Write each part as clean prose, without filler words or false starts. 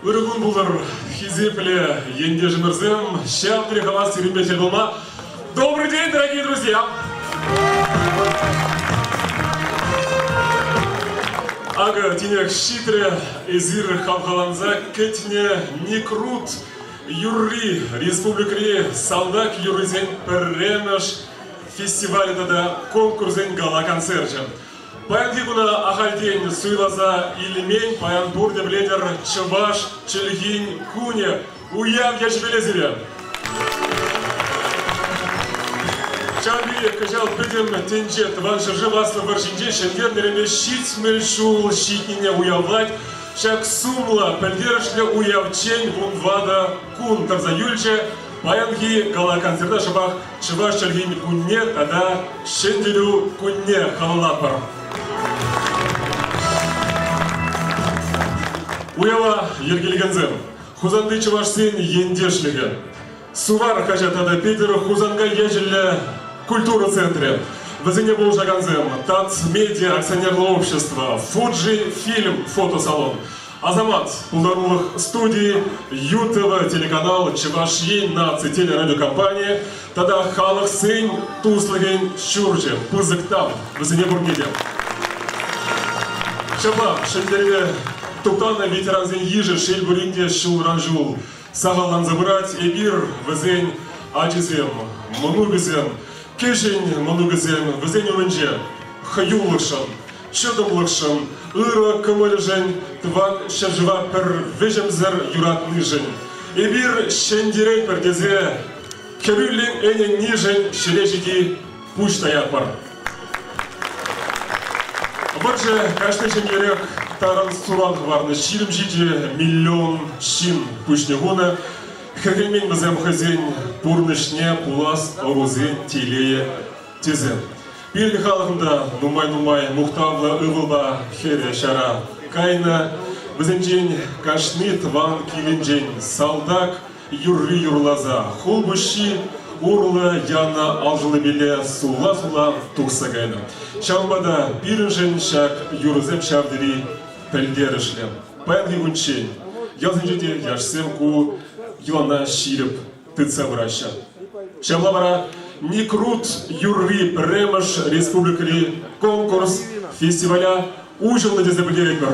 Ырӑ кун пултӑр, хисеплӗ ентешӗмӗрсем! Ҫав тери хавас сирӗнпе тӗл пулма. Добрый день, дорогие друзья! Акӑ тинех ҫитрӗ эсир хавхаланса кӗтнӗ Никрут юрри республикӑри салтак юррисен пӗрремӗш фестивалӗ тата конкурсӗн гала-концерчӗ. Паянхи куна ахальтен суйласа илмен, паян пурте пӗлетӗр чӑваш чӗлхин кунӗ. Уяв ячӗпеле сире! Ҫавӑн пекех кӑҫал пӗтӗм тӗнче Тӑван ҫӗршыв Аслӑ вӑрҫинче ҫӗнтернӗренпе 70 ҫул ҫитнине уявлать. Ҫак сумлӑ, пӗлтерӗшлӗ уявччен вунтӑватӑ кун тӑрса юлчӗ. Паянхи гала-концерта шӑпах Чӑваш чӗлхин кунне тата Ҫӗнтерӳ кунне халаллатпӑр. Уява йӗркелекенсем Хусанти чӑвашсен ентешлӗхӗ, Сувар хаҫат тата Петӗр Хусанкай ячӗллӗ культура центрӗ, вӗсене пулӑшакансем Татмедиа акционерлӑ общество, Фуджи фильм фотосалон, Азамат пултарулӑх студийӗ, ЮТВ телеканал, Чӑваш Ен наци телерадиокомпанийӗ тата Халӑхсен туслӑхӗн ҫурчӗ. Пысӑк тав вӗсене пурне те. Ҫапла, Ҫӗнтерӗве туптанӑ ветерансен йышӗ шел пулин те ҫулран-ҫул сахалланса пырать. Эпир вӗсен ачисем, мӑнукӗсем, кӗҫӗн мӑнукӗсем вӗсен умӗнче хӑюлӑхшӑн, чӑтӑмлӑхшӑн, ырӑ кӑмӑлӗшӗн, тӑван ҫӗршыва пӗр вӗҫӗмсӗр юратнишӗн. Эпир ҫӗнтеретпӗр тесе хӗрӳллӗн ӗненнишӗн ҫӗре ҫити пуҫ таятпӑр. Вӑрҫӑ кашни ҫемьерех тарӑн суран хӑварнӑ 27 миллион ҫын пуҫне хунӑ. Хӗрхенмен вӗсем хӑйсен пурнӑҫне пулас ӑрусен телейӗ тесе. Пирӗн халӑхӑн та нумай-нумай мухтавлӑ ывӑлпа хӗрӗ ҫара кайнӑ. Вӗсенчен кашни тӑван килӗнчен салтак юрри юрласа хулпуҫҫи урлӑ янӑ алшӑллипеле сула-сула тухса кайнӑ. Ҫавӑнпа та пирӗншӗн ҫак юрӑсем ҫав тери пӗлтерӗшлӗ. Паянхи кунччен ялсенче те яшсем ку йӑлана ҫирӗп тытса пыраҫҫӗ. Ҫапла вара Никрут юрри пӗрремӗш республикӑри конкурс фестиваля уҫӑлнӑ тесе пӗлтеретпӗр.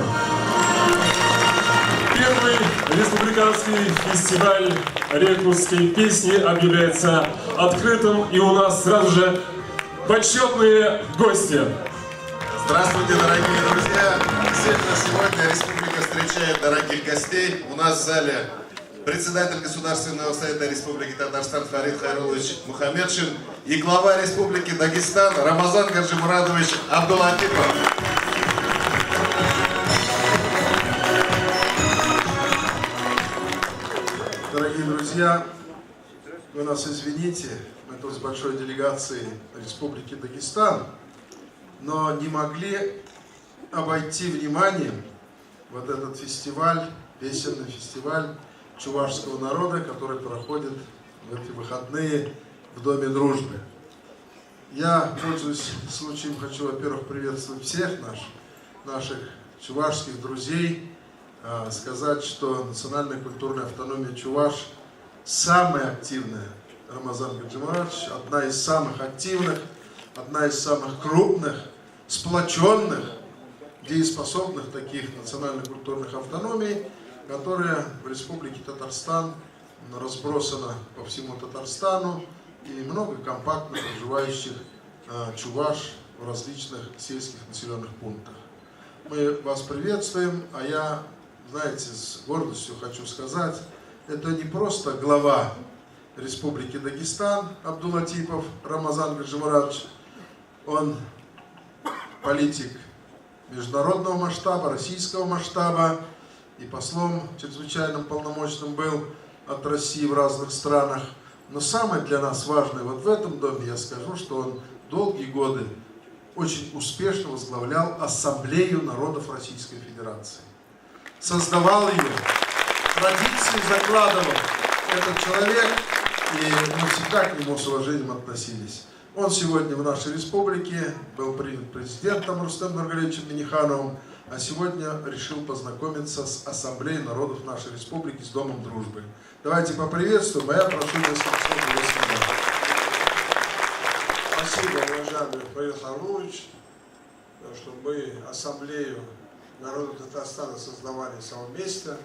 Первый республиканский фестиваль рекрутской песни объявляется открытым, и у нас сразу же почетные гости. Здравствуйте, дорогие друзья! Действительно, сегодня республика встречает дорогих гостей. У нас в зале председатель Государственного совета Республики Татарстан Фарид Хайрулович Мухаметшин и глава Республики Дагестан Рамазан Гаджимурадович Абдулатипов. Дорогие друзья, вы нас извините, мы тут с большой делегацией Республики Дагестан, но не могли обойти вниманием вот этот фестиваль, песенный фестиваль чувашского народа, который проходит в эти выходные в Доме дружбы. Я, пользуясь случаем, хочу, во-первых, приветствовать всех наш, наших чувашских друзей, а, сказать, что национальная культурная автономия Чуваш самая активная. Рамазан Гаджимарович, одна из самых активных, одна из самых крупных, сплоченных, дееспособных таких национально-культурных автономий, которая в Республике Татарстан разбросана по всему Татарстану и много компактно проживающих чуваш в различных сельских населенных пунктах. Мы вас приветствуем, а я, знаете, с гордостью хочу сказать, это не просто глава Республики Дагестан Абдулатипов Рамазан Гаджимурадович, он политик международного масштаба, российского масштаба, и послом чрезвычайным полномочным был от России в разных странах. Но самое для нас важное вот в этом доме, я скажу, что он долгие годы очень успешно возглавлял Ассамблею народов Российской Федерации. Создавал ее, традиции закладывал этот человек, и мы всегда к нему с уважением относились. Он сегодня в нашей республике был принят президентом Рустем Нургалевичем Минихановым. А сегодня решил познакомиться с Ассамблеей народов нашей республики, с Домом дружбы. Давайте поприветствуем, а я прошу несколько слов его сказать. Спасибо, уважаемый Фарид Хайруллович, что мы Ассамблею народов Татарстана создавали совместно.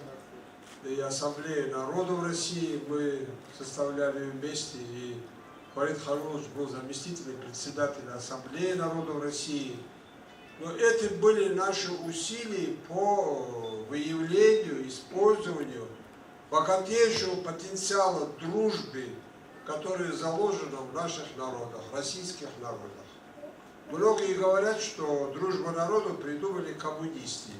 И Ассамблею народов России мы составляли вместе. И Фарид Хайруллович был заместителем председателя Ассамблеи народов России. Но это были наши усилия по выявлению, использованию богатейшего потенциала дружбы, который заложен в наших народах, российских народах. Многие говорят, что дружба народов придумали коммунисты.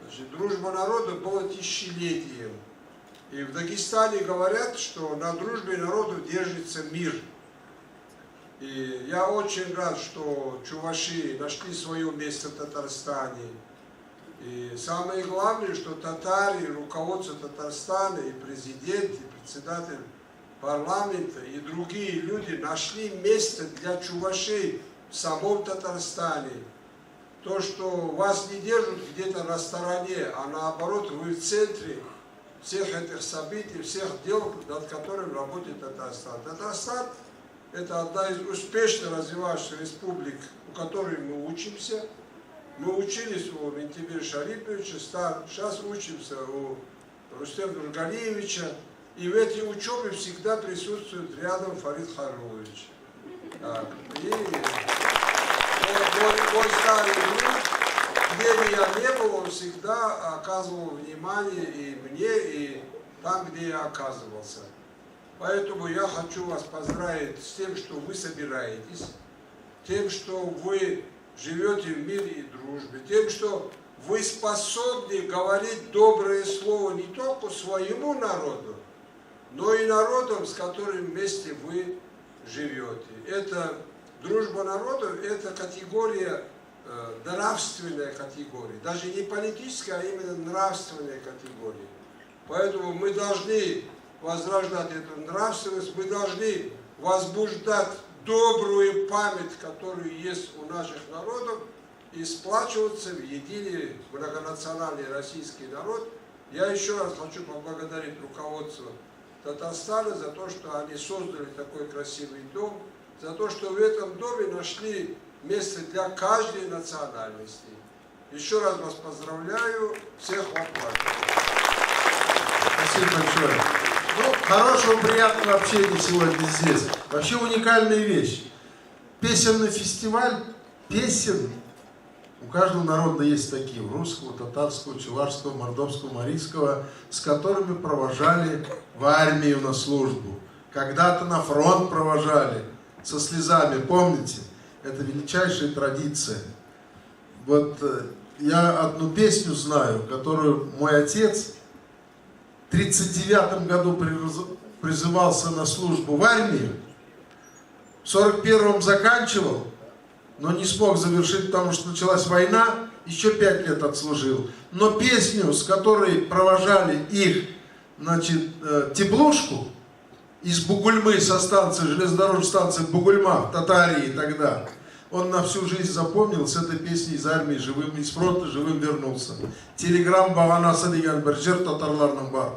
Значит, дружба народов была тысячелетием. И в Дагестане говорят, что на дружбе народов держится мир. И я очень рад, что чуваши нашли свое место в Татарстане. И самое главное, что татары, руководство Татарстана, и президент, и председатель парламента, и другие люди нашли место для чувашей в самом Татарстане. То, что вас не держат где-то на стороне, а наоборот, вы в центре всех этих событий, всех дел, над которыми работает Татарстан. Татарстан – это одна из успешно развивающихся республик, у которой мы учимся. Мы учились у Минтимера Шариповича, сейчас учимся у Рустема Нургалиевича. И в этой учебе всегда присутствует рядом Фарид Хайруллович. Так. И мой старый друг, где бы я не был, он всегда оказывал внимание и мне, и там, где я оказывался. Поэтому я хочу вас поздравить с тем, что вы собираетесь, тем, что вы живете в мире и дружбе, тем, что вы способны говорить доброе слово не только своему народу, но и народам, с которым вместе вы живете. Это дружба народов, это категория, нравственная категория, даже не политическая, а именно нравственная категория. Поэтому мы должны возрождать эту нравственность, мы должны возбуждать добрую память, которая есть у наших народов, и сплачиваться в единый многонациональный российский народ. Я еще раз хочу поблагодарить руководство Татарстана за то, что они создали такой красивый дом, за то, что в этом доме нашли место для каждой национальности. Еще раз вас поздравляю, всех вам благ. Спасибо большое. Ну, хорошего, приятного общения сегодня здесь. Вообще уникальная вещь. Песенный фестиваль песен. У каждого народа есть такие, у русского, татарского, чувашского, мордовского, марийского, с которыми провожали в армию на службу. Когда-то на фронт провожали со слезами, помните? Это величайшая традиция. Вот я одну песню знаю, которую мой отец в 1939 году призывался на службу в армию, в 1941-м заканчивал, но не смог завершить, потому что началась война, еще 5 лет отслужил. Но песню, с которой провожали их, значит, теплушку из Бугульмы, со станции, железнодорожной станции Бугульма, в Татарии тогда, он на всю жизнь запомнил, с этой песней из армии живым, из фронта живым вернулся. Телеграм баганасы дигән бер җыр татарларның бар,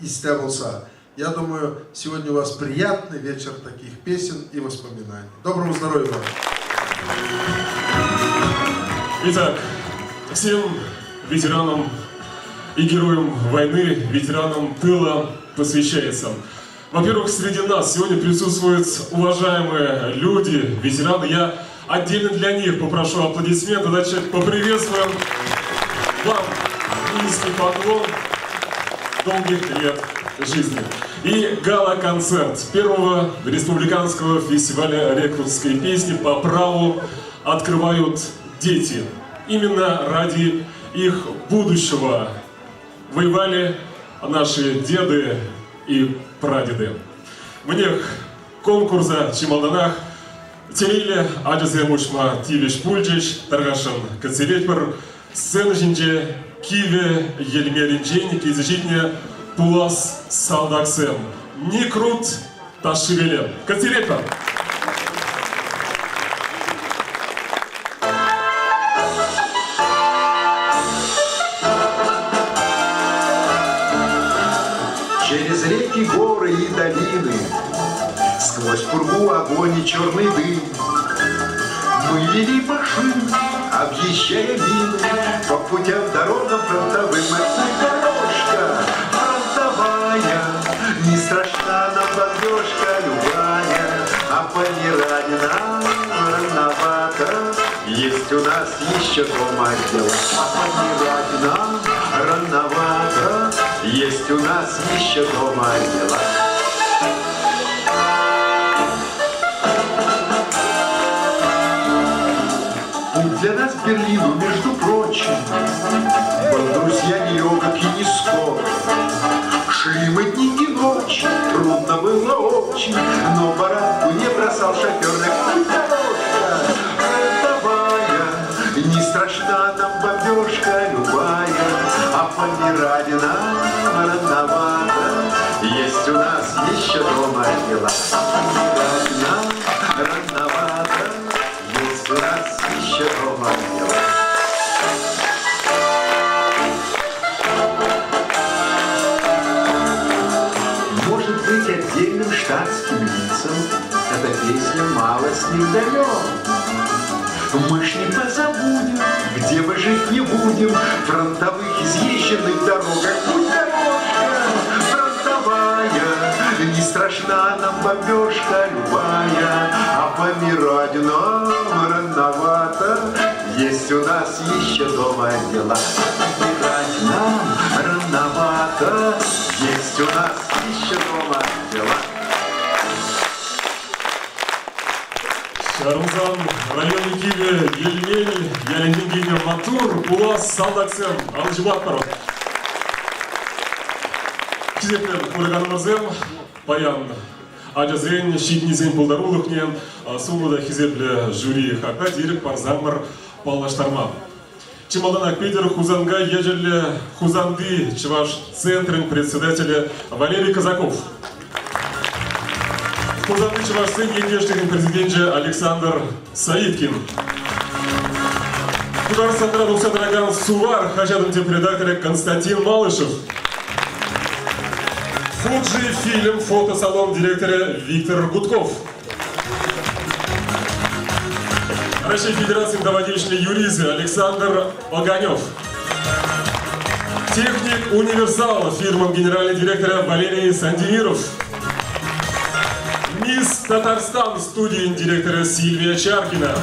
истә булса. Я думаю, сегодня у вас приятный вечер таких песен и воспоминаний. Доброго здоровья вам! Итак, всем ветеранам и героям войны, ветеранам тыла посвящается. Во-первых, среди нас сегодня присутствуют уважаемые люди, ветераны. Я отдельно для них попрошу аплодисменты. Давайте поприветствуем. Вам низкий поклон, долгих лет жизни. И гала-концерт первого республиканского фестиваля рекрутской песни по праву открывают дети. Именно ради их будущего воевали наши деды и прадеды. Мне конкурса чи малтанах телейлӗ ачасем уҫма тивӗҫ пулчӗҫ, тархасшӑн кӗтсе илетпӗр. Сцена ҫинче Кивӗ Йӗлмелӗнчен килсе ҫитнӗ пулас салтаксем. Никрут ташшипеле. Кӗтсе илетпӗр. Реки, горы и долины, Сквозь пургу огонь и черный дым. Мы вели машины, объезжая мины, По путям дорогам фронтовым. Одна дорожка фронтовая, Не страшна нам бомбежка любая, А помирать нам рановато. Есть у нас еще дома дела, А помирать нам рановато. Есть у нас еще дома дела. Путь для нас к Берлину, между прочим, Был, друзья, нелегок и не скор. Шли мы дни и ночи, трудно было очень, Но баранку не бросал шофер. Путь дорожка фронтовая, Не страшна нам бомбежка любая, А помирать нам рановато. Есть у нас еще дома дела, а помирать нам рановато. Есть у нас еще дома дела. Может быть, отдельным штатским лицам эта песня малость невдомек. Мы ж не позабудем, где мы жить не будем, Фронтовых изъезженных дорогах. Путь дорожка фронтовая, Не страшна нам бомбежка любая, А помирать нам рановато. Есть у нас еще дома дела, помирать нам рановато. Есть у нас еще дома дела. Ҫарӑмсан районӗ Кивӗ Йӗлмел ялӗнчен килнӗ маттур пулас салтаксем алӑ ҫупатпӑр. Хисеплӗ кураканӑмӑрсем, паян ачасен, ҫитӗннисен пултарулӑхне сумлӑ та хисеплӗ жюри хаклать, ирӗк парсамӑр паллаштарма. Чи малтанах Петӗр Хусанкай ячӗллӗ Хусанти чӑваш центрӗн председателӗ Валерий Казаков. Хусанти чӑвашсен ентешлӗхӗн президенчӗ Александр Саиткин. Тутарстанра тухса тӑракан Сувар хаҫатӑн тӗп редакторӗ Константин Малышев. Фуджи фильм фотосалон директорӗ Виктор Гудков. Раҫҫей Федерацийӗн тава тивӗҫлӗ юристӗ Александр Оганев. Техник Универсал фирмӑн генеральнӑй директорӗ Валерий Сандимиров. Мисс Татарстан студийӗн директорӗ Сильвия Чаркина.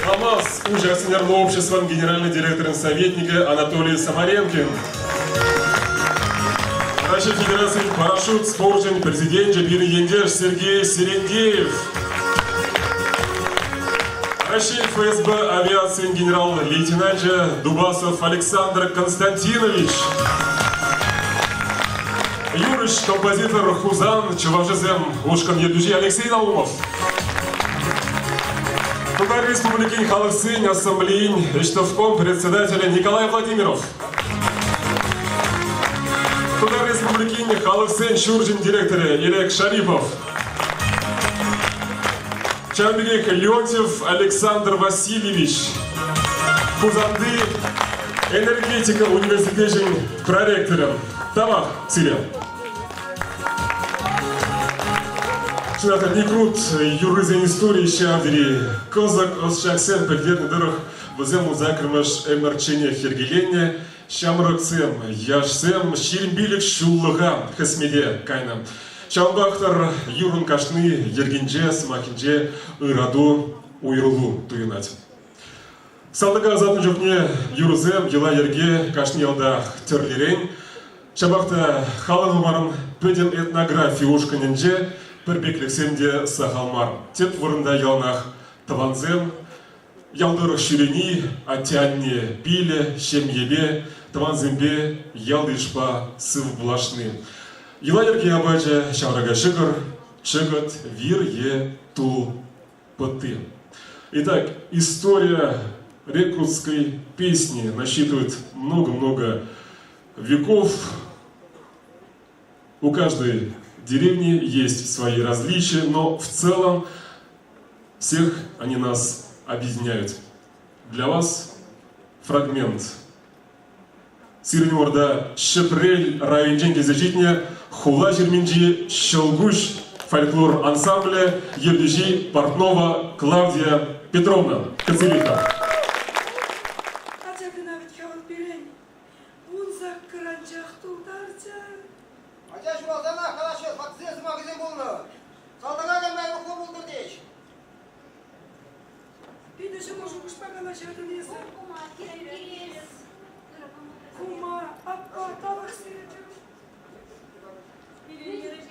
КАМАЗ уҫӑ акционерлӑ обществӑн генеральнӑй директорӗн советникӗ Анатолий Самаренкин. Раҫҫей Федерацийӗн парашют спорчӗн президенчӗ пирӗн ентеш Сергей Серендеев. Раҫҫей ФСБ авиацийӗн генерал-лейтенанчӗ Дубасов Александр Константинович. Юрӑҫ, композитор Хусан чӑвашӗсем ушкӑн ертӳҫи Алексей Наумов. Тутар Республикин халӑхсен ассамблейин ӗҫтӑвком председателӗ Николай Владимиров. Тутар Республикин халӑхсен ҫурчӗн директорӗ Ирек Шарипов. Ҫавӑн пекех Леонтьев Александр Васильевич Хусанти энергетика университечӗн проректорӗ. Тавах сире! Чӑнах та, Никрут юррисен историйӗ ҫав тери кӑсӑк. Ӑсчахсем пӗлтернӗ тӑрӑх, вӗсем 18-мӗш ӗмӗрчченех йӗркеленнӗ. Ҫамрӑксем, яшсем 25 ҫуллӑха хӗсмете кайнӑ. Ҫавӑнпах-тӑр юрӑн кашни йӗркинче, сӑмахӗнче ырату, уйрӑлу туйӑнать. Салтака ӑсатнӑ чухне юрӑсем, йӑла-йӗрке кашни ялтах тӗрлӗрен. Ҫапах та халӑхӑмӑрӑн пӗтӗм этнографи ушкӑнӗнче пӗрпеклӗхсем те сахал мар. Тӗп вырӑнта яланах тӑвансем, ял тӑрӑх ҫӳрени, атте-анне пилӗ, ҫемьепе, тӑвансемпе, ял-йышпа сыв пулашни. Йӑла-йӗрке апачӗ ҫаврака ҫӑкӑр, чӑкӑт, вир е тул пӑтти. Итак, история рекрутской песни насчитывает много-много веков. У каждой деревни есть свои различия, но в целом всех они нас объединяют. Для вас фрагмент. Сирӗн умӑрта Ҫӗпрел районӗнчен килсе ҫитнӗ хула ҫырминчи Ҫӑлкуҫ фольклор ансамблӗ ертӳҫи Портнова Клавдия Петровна Кацелиха. Ача кӑна вӗт-ха вӑл пирӗн. 18 анчах тултарчӗ. Ача ҫуралсанах калаҫҫӗ, ваттисен сӑмахӗсем пулнӑ. Салтака кайма юрӑхлӑ пултӑр теҫ. Питӗ ҫӑмӑл шухӑшпа калаҫатӑн эсӗ. Кума, килес. Кума, аппа, тавах сире. Пирӗн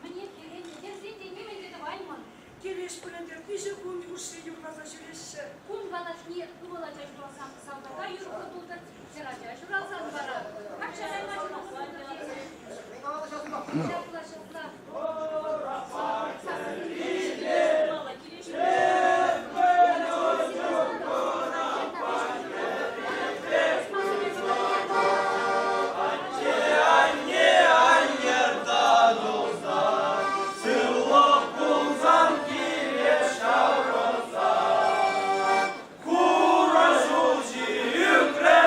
Мӗне килен, йӗрсен те нимӗн те тӑваймӑн. Килеш пулин виҫӗ кун хушши юрласа ҫӳреҫҫӗ. Кун калаҫни ывӑл ача ҫуралсан салтака юрӑхлӑ пултӑр, хӗр ача ҫуралсан вара качча кайма юрӑхлӑ пултӑр тенӗ. Ҫапла, ҫапла. Сывлӑх пулсан киле ҫаврӑнса Хура ҫулҫи ӳкрӗ,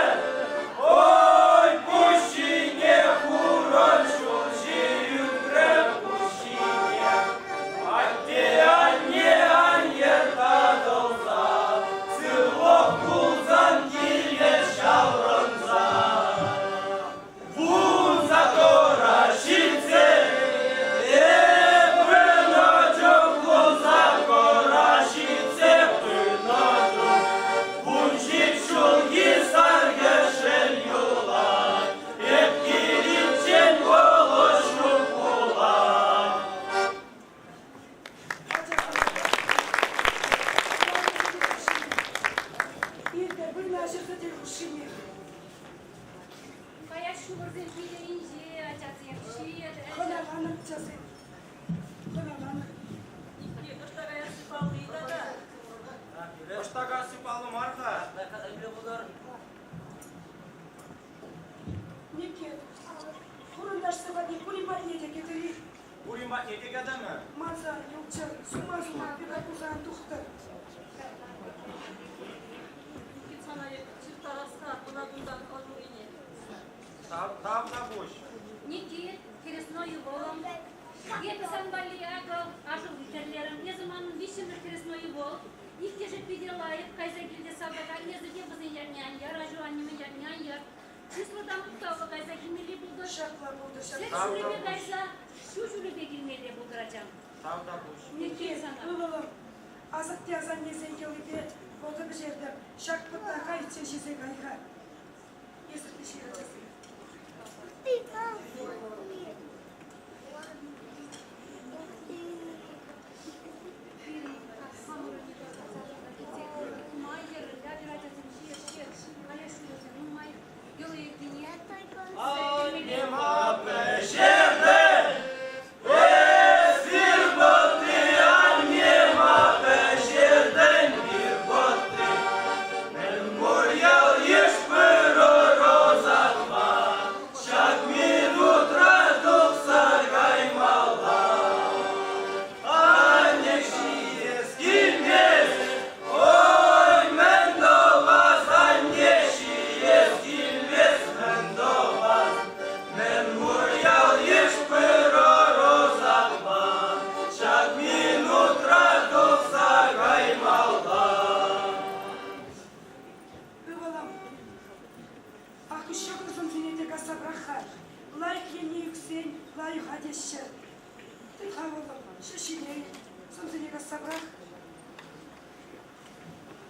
ой, пуҫ ҫине хурӑн ҫулҫи ӳкрӗ пуҫ ҫине. Атте-анне ан йӗр татӑлса, сывлӑх пулсан киле ҫаврӑнса. Вунсаккӑра ҫитсе эпӗ чух, вунсаккӑра ҫитсе пынӑ чух, 17 ҫулхи сар кӗшӗл юлать, эп киличчен вӑл ҫук пулать. Илтӗр, вырнаҫӑр сӗтел хушшине. Каяс ҫумӑрсем питӗ инҫе, ачасем, ҫиет. Хӑналанӑр, ачасем. Хӑналанӑр. Икке ӑҫта каясси палли тата. Ӑҫта каясси паллӑ мар-ха. Никит, хурӑнташсем патне пурин патне те кӗтӗр-и? Пурин патне те кӗтӗмӗр. Мансан юлччӑр, сума-сума педагогсан тухтӑр. Никит сана ҫыртарас-ха куна кунтан ӑшурине. Тав та пуҫ. Никит, хӗресной ывӑлӑм. Эпӗ сан валли акӑ ашӑл тӗрлерӗм. Эсӗ манӑн виҫҫӗмӗш хӗресной ывӑл. Иккӗшӗ питӗ лайӑх кайса килте салтака. Эсӗ те вӗсен ятне ан яр, аҫу-аннӳ ятне ан яр. Чыслӑ та мухтавлӑ кайса килмелле пултӑр. Ҫапла пултӑр, Сӗт ҫапла. ҫулӗпе кайса, ҫу ҫулӗпе килмелле пултӑр ачам. Тавтапуҫ. Никит, ывӑлӑм, асатте-асаннесен йӑлипе пӑтӑ пӗҫертӗм. Ҫак пӑтта кайиччен ҫисе кай-ха. Эсӗ те ҫи, ачасем. Аннема пӗҫернӗ, эсир пӑтти, аннема пӗҫертӗн пир пӑтти. Мӗнпур ял-йыш пырӑр ӑсатма, ҫак минутра тухса каймалла. Анне ҫиес килмест, ой, мӗн тӑвас, анне ҫиес килмест, мӗн тӑвас. Мӗнпур ял-йыш пырӑр ӑсатма, ҫак минутра тухса каймалла. Ывӑлӑм, ах, ҫӑкӑр сӑмсине те касса пӑрах-ха. Лайӑх енне ӳксен лайӑха теҫҫӗ. Тыт-ха, ывӑлӑм, ҫӗҫҫине, сӑмсине касса пӑрах.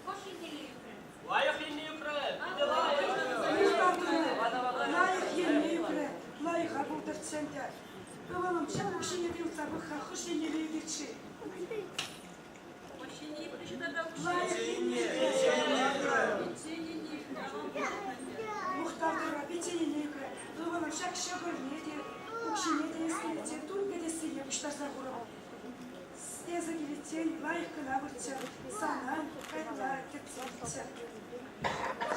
Хӑш еннелле ӳкрӗ? Лайӑх енне ӳкрӗ. Питӗ лайӑх. Мухтав турӗ. Лайӑх енне ӳкрӗ. Лайӑха пултӑрччӗ ӗнтӗ. Ывӑлӑм, ҫак укҫине те утса пӑх-ха, хӑш еннелле ӳкет-ши? Хӑш енне ӳкрӗ-ши тата укҫи? Лайӑх енне ӳкрӗ. Пичче енне ӳкрӗ. Мухтав турра, пичче енне ӳкрӗ. Ывӑлӑм, ҫак ҫӑкӑрне те, укҫине те эс киличчен тун кӗтессине пуҫтарса хурӑп. Эсӗ киличчен лайӑх кӑна выртчӑр, сана кайла кӗтсе илччӗр.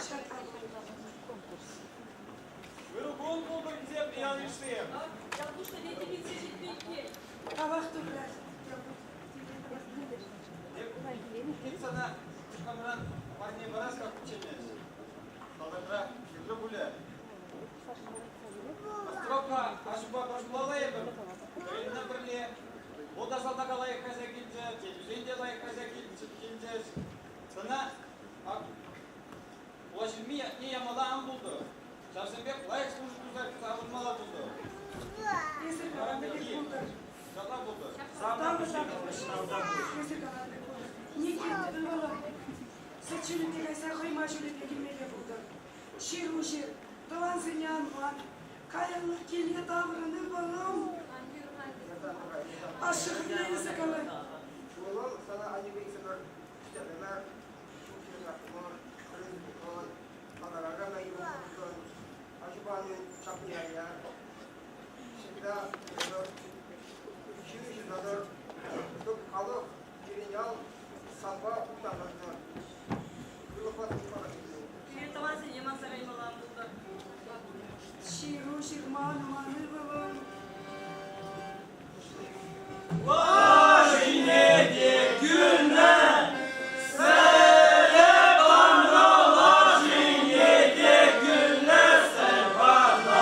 Ҫапла. Ырӑ кун пултӑр, хисеплӗ ял-йышсем! Ял пуҫлӑхӗ те килсе ҫитнӗ иккен. Тавах турра. Эп сана хамран парне парас-ха кучченеҫ. Салтакра. Ырӑ пулӗ. Астӑвап-ха, аҫупа пӗр шкулалла эпӗр. Вӗреннӗ пӗрле. Вӑл та салтака лайӑх кайса килчӗ, тетӳсен те лайӑх кайса килчӗҫ. Сана ак Хула ятне ямалла ан пултӑр. Ҫавсемпех лайӑх служба туса савӑнмалла пултӑр. Эсир каланӑ пек пултӑр. Ҫапла пултӑр. Эсир каланӑ пек пултӑр. Никита ывӑлӑм, сӗт ҫулӗпе кайса хӑйма ҫулӗпе килмелле пултӑр. Ҫыру ҫыр, тӑвансене ан ман. Каялла килне таврӑн, ывӑлӑм. Ашшӗ хӑйне эсӗ калать. Ывӑлӑм, сана аннепе иксӗмӗр ӳстернӗмӗр. Ҫыру ҫырман ман ывӑлӑм. Лашине те кӳлнӗ, сӗлӗ панӑ, лашине те кӳлнӗ, сӗл панӑ.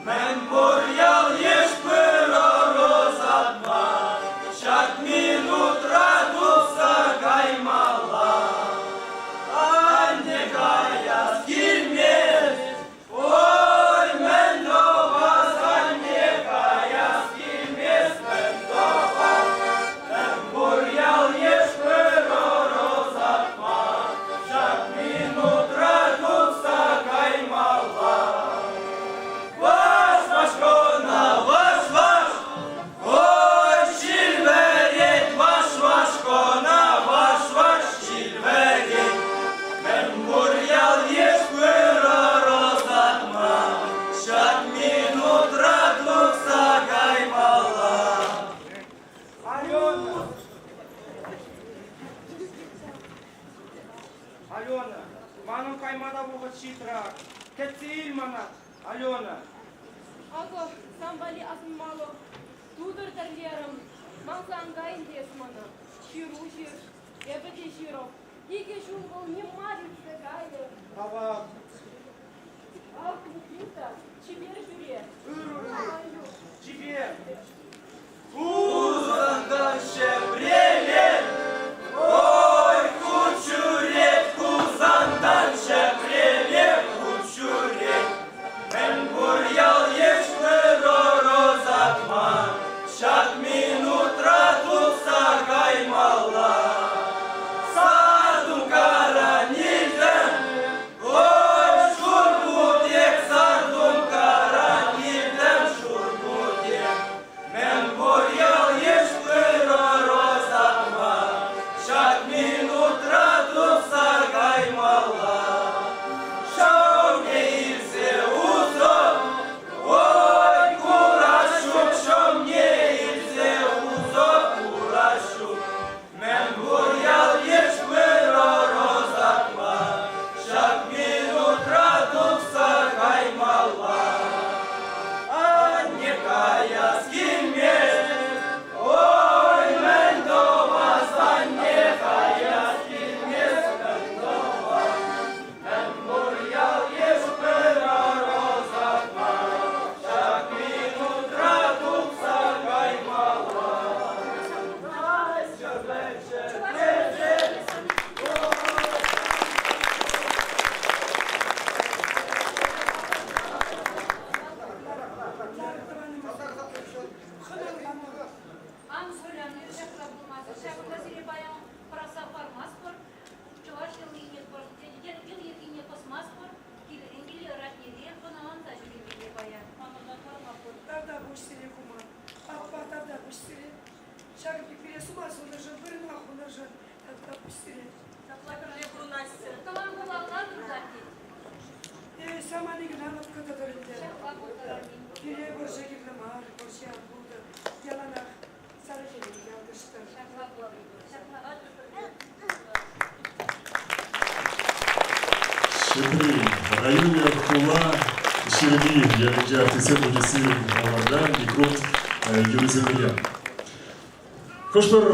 Мӗнпур ял-йыш пырӑр ӑсатма, ҫак минутра тухса каймалла. Анне каяс килмест, Ой, мӗн тӑвас, анне, каяс килмест, мӗн тӑвас? Мӗнпур ял-йыш пырӑр ӑсатма, ҫак минутра тухса каймалла. Ваш-ваш кӑна, ваш-ваш, ой, ҫил вӗрет, ваш-ваш кӑна, ваш-ваш ҫил вӗрет. Мӗнпур ял-йыш пырӑр ӑсатма, ҫак минутра тухса каймалла. Алена! Алена, манӑн кайма та вӑхӑт ҫитрӗ. Кӗтсе ил мана, Алена. Акӑ, сан валли асӑнмалӑх тутӑр тӗрлерӗм. Манса ан кай ӗнтӗ эс мана. Ҫыру ҫыр, эпӗ те ҫырӑп. Икӗ ҫул вӑл ним мар иртсе кайрӗ. Тавах. Ах, Никита, чипер ҫӳре. Ырӑ чипер. Хусантан Ҫӗпреле, ой, хут ҫӳрет, Хусантан Ҫӗпреле хут ҫӳрет. Мӗнпур ял-йыш пырӑр ӑсатма, ҫак минутра тухса каймалла. Сартункаран илтӗм, ой, шур путек, сартункаран илтӗм, шур путек. Мӗнпур ял-йыш пырӑр ӑсатма, ҫак минутра тухса каймалла. Шӑмне илсе усӑ, ой, курас ҫук, шӑмне илсе усӑ курас ҫук. Мӗнпур ял-йыш пырӑр ӑсатма, ҫак минутра тухса каймалла. Анне каяс килмест, ой, мӗн тӑвас, анне каяс килмест, мӗн тӑвас? Мӗнпур ял-йыш пырӑр ӑсатма, ҫак минутра тухса каймалла. Ан суйланӑр, ҫапла пулмасӑр. Ҫакӑнта сире паян пӑрахса хӑвармастпӑр. Чӑваш йӑлине йӗркине пӑсмастпӑр. Килӗрен киле ратнере хӑналанса ҫӳремелле паян. Тавтапуҫ сире, кума. Аппа, тавтапуҫ сире. Ҫакӑн пек пире сума сунӑшӑн, вырӑна хунӑшӑн тавтапуҫ сире. Ҫапла пӗрле пурӑнаҫҫӗ. Тӑван хулалла туртать тет. Э, самани кӑна лӑпкӑ тӑтӑр ӗнтӗ. Ҫапла пултӑр. Пире вӑрҫӑ кирлӗ мар, вӑрҫӑ ан пултӑр. Яланах сарӑ хӗвел ялкӑштӑр. Ҫапла пултӑр. Ҫапла Ҫӗпрел районӗ хула ҫырми ялӗнче артистсем пулесси авалта Никрут юррисемпе. Хӑш-пӗр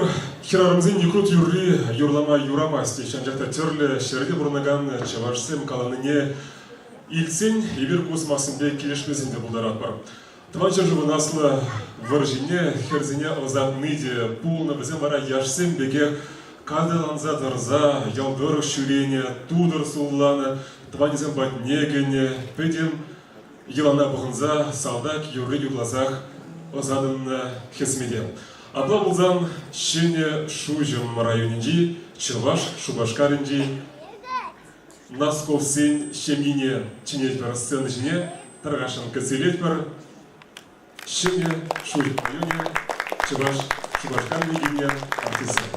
хӗрарӑмсен Никрут юрри юрлама юрамасть теҫҫӗ, анчах та тӗрлӗ ҫӗрте пурӑнакан чӑвашсем каланине. Илтсен эпир ку сӑмахсемпе килӗшмесен те пултаратпӑр. Тӑван ҫӗршывӑн аслӑ вӑрҫине хӗрсене ӑсатни те пулнӑ, вӗсем вара яшсем пекех карталанса тӑрса ял тӑрӑх ҫӳренӗ, тутӑр сулланӑ, тӑванӗсем патне кӗнӗ, пӗтӗм йӑлана пӑхӑнса салтак юрри юрласах ӑсатӑннӑ хӗсмете. Апла пулсан Ҫӗнӗ Шуҫӑм районӗнчи Чӑваш Шупашкарӗнчи Носковсен ҫемйине чӗнетпӗр сцена ҫине, тархасшӑн кӗтсе илетпӗр. Ҫӗнӗ Шуҫӑм районӗ, Чӑваш Шупашкар килнӗ артистсем.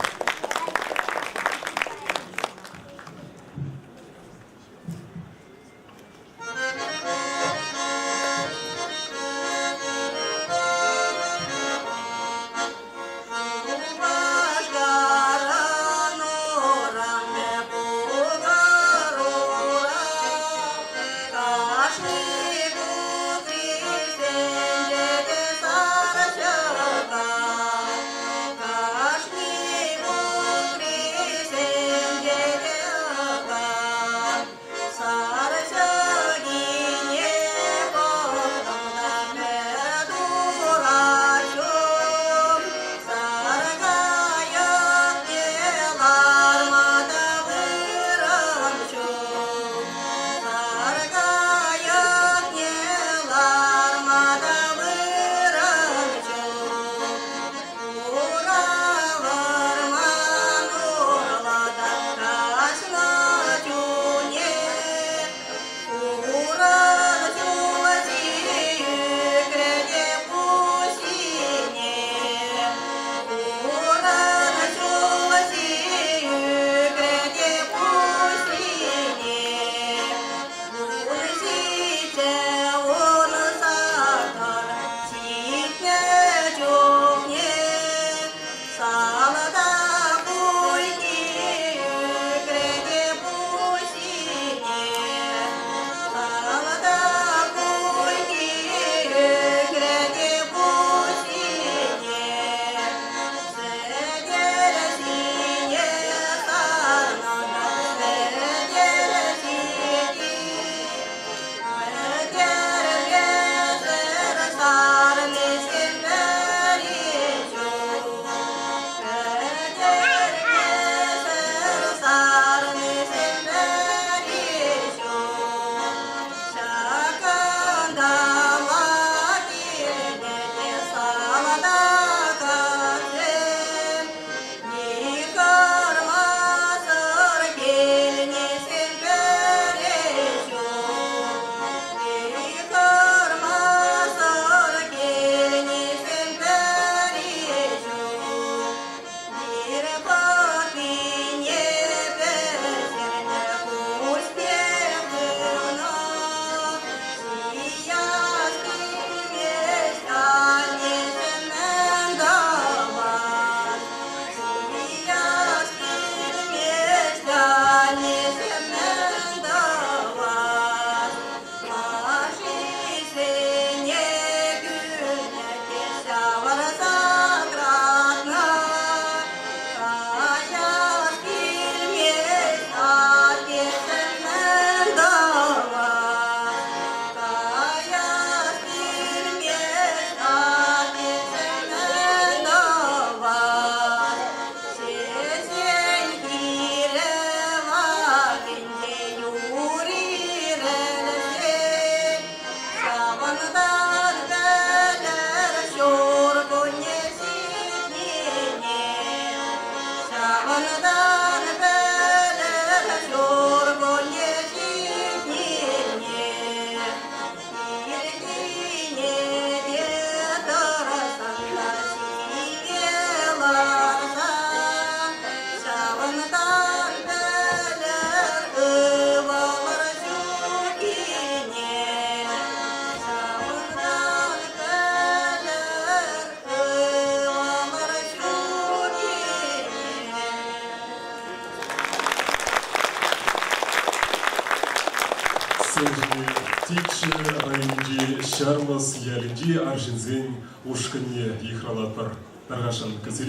Теччӗ районӗнчи Ҫармӑс ялӗнчи арҫынсен ушкӑнне йыхравлатпӑр. Тархасшӑн кӗтсе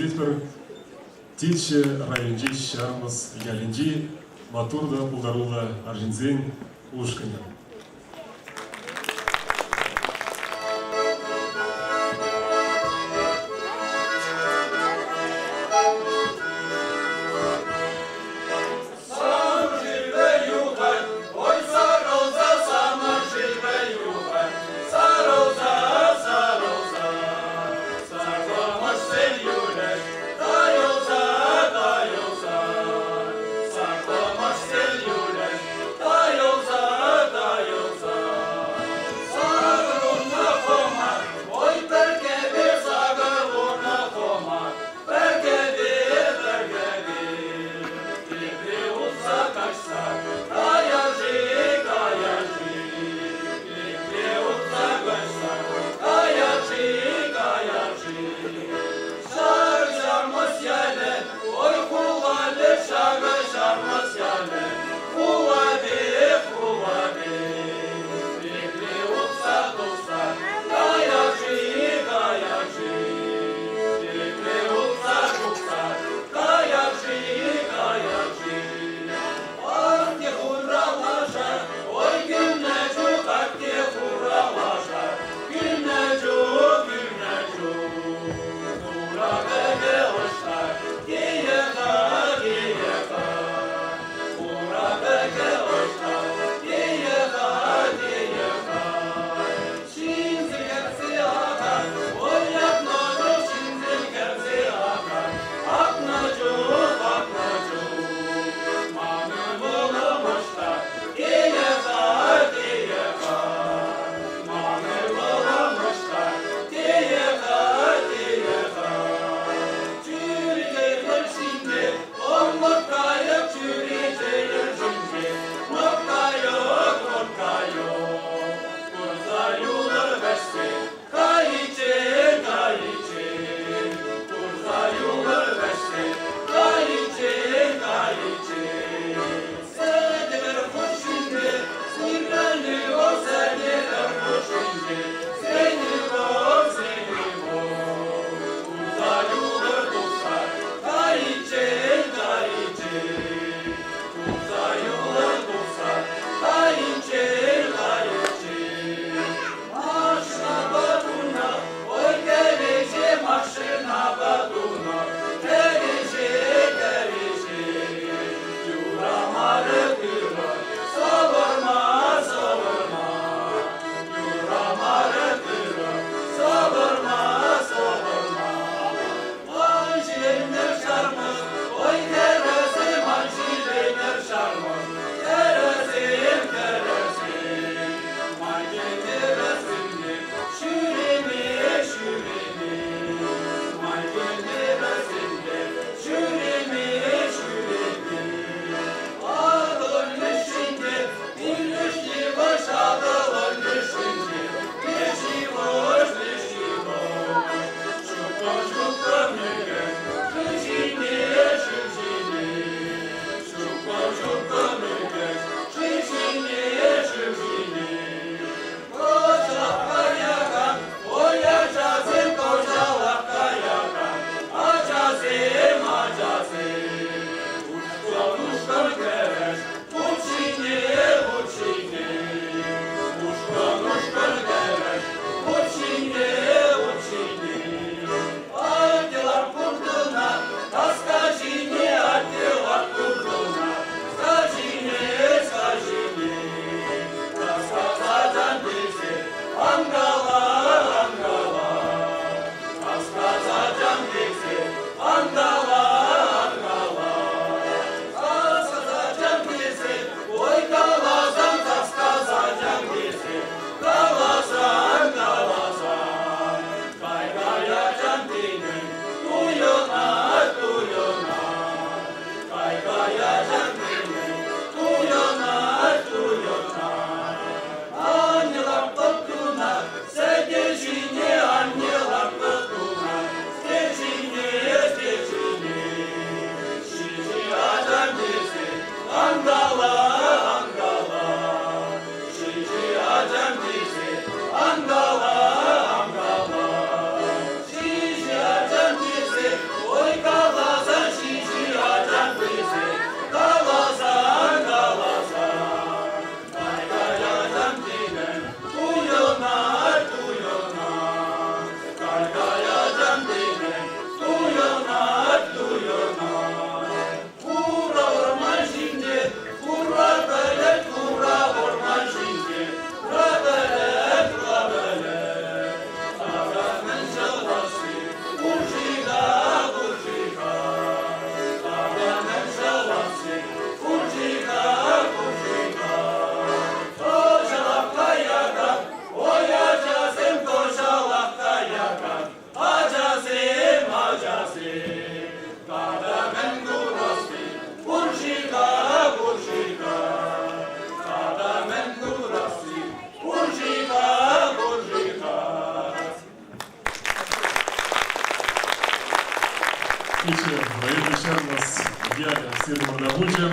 Теччӗ районӗнчи Ҫармӑс ялӗнчи маттур та пултаруллӑ арҫынсен ушкӑнӗ. сирӗн пулчӗ.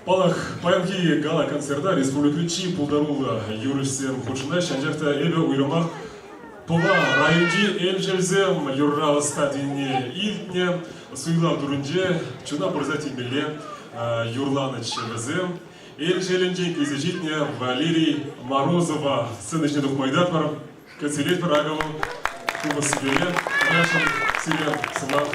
Паллах, паянхи гала-концерта республикӑри чи пултаруллӑ юрӑҫсем хутшӑнаҫҫӗ, анчах та эпӗ уйрӑмах Пӑва районти элчелсем юрра ӑста тенине илтнӗ. Суйлав турӗнче чуна пырса тивмелле юрланӑччӗ вӗсем. Элшелӗнчен килсе ҫитнӗ Валерий Морозова сцена ҫине тухма ыйтатпӑр. Кӗтсе илетпӗр акӑ вӑл купӑс сӗтеле. Нашӑн сире сӑмах.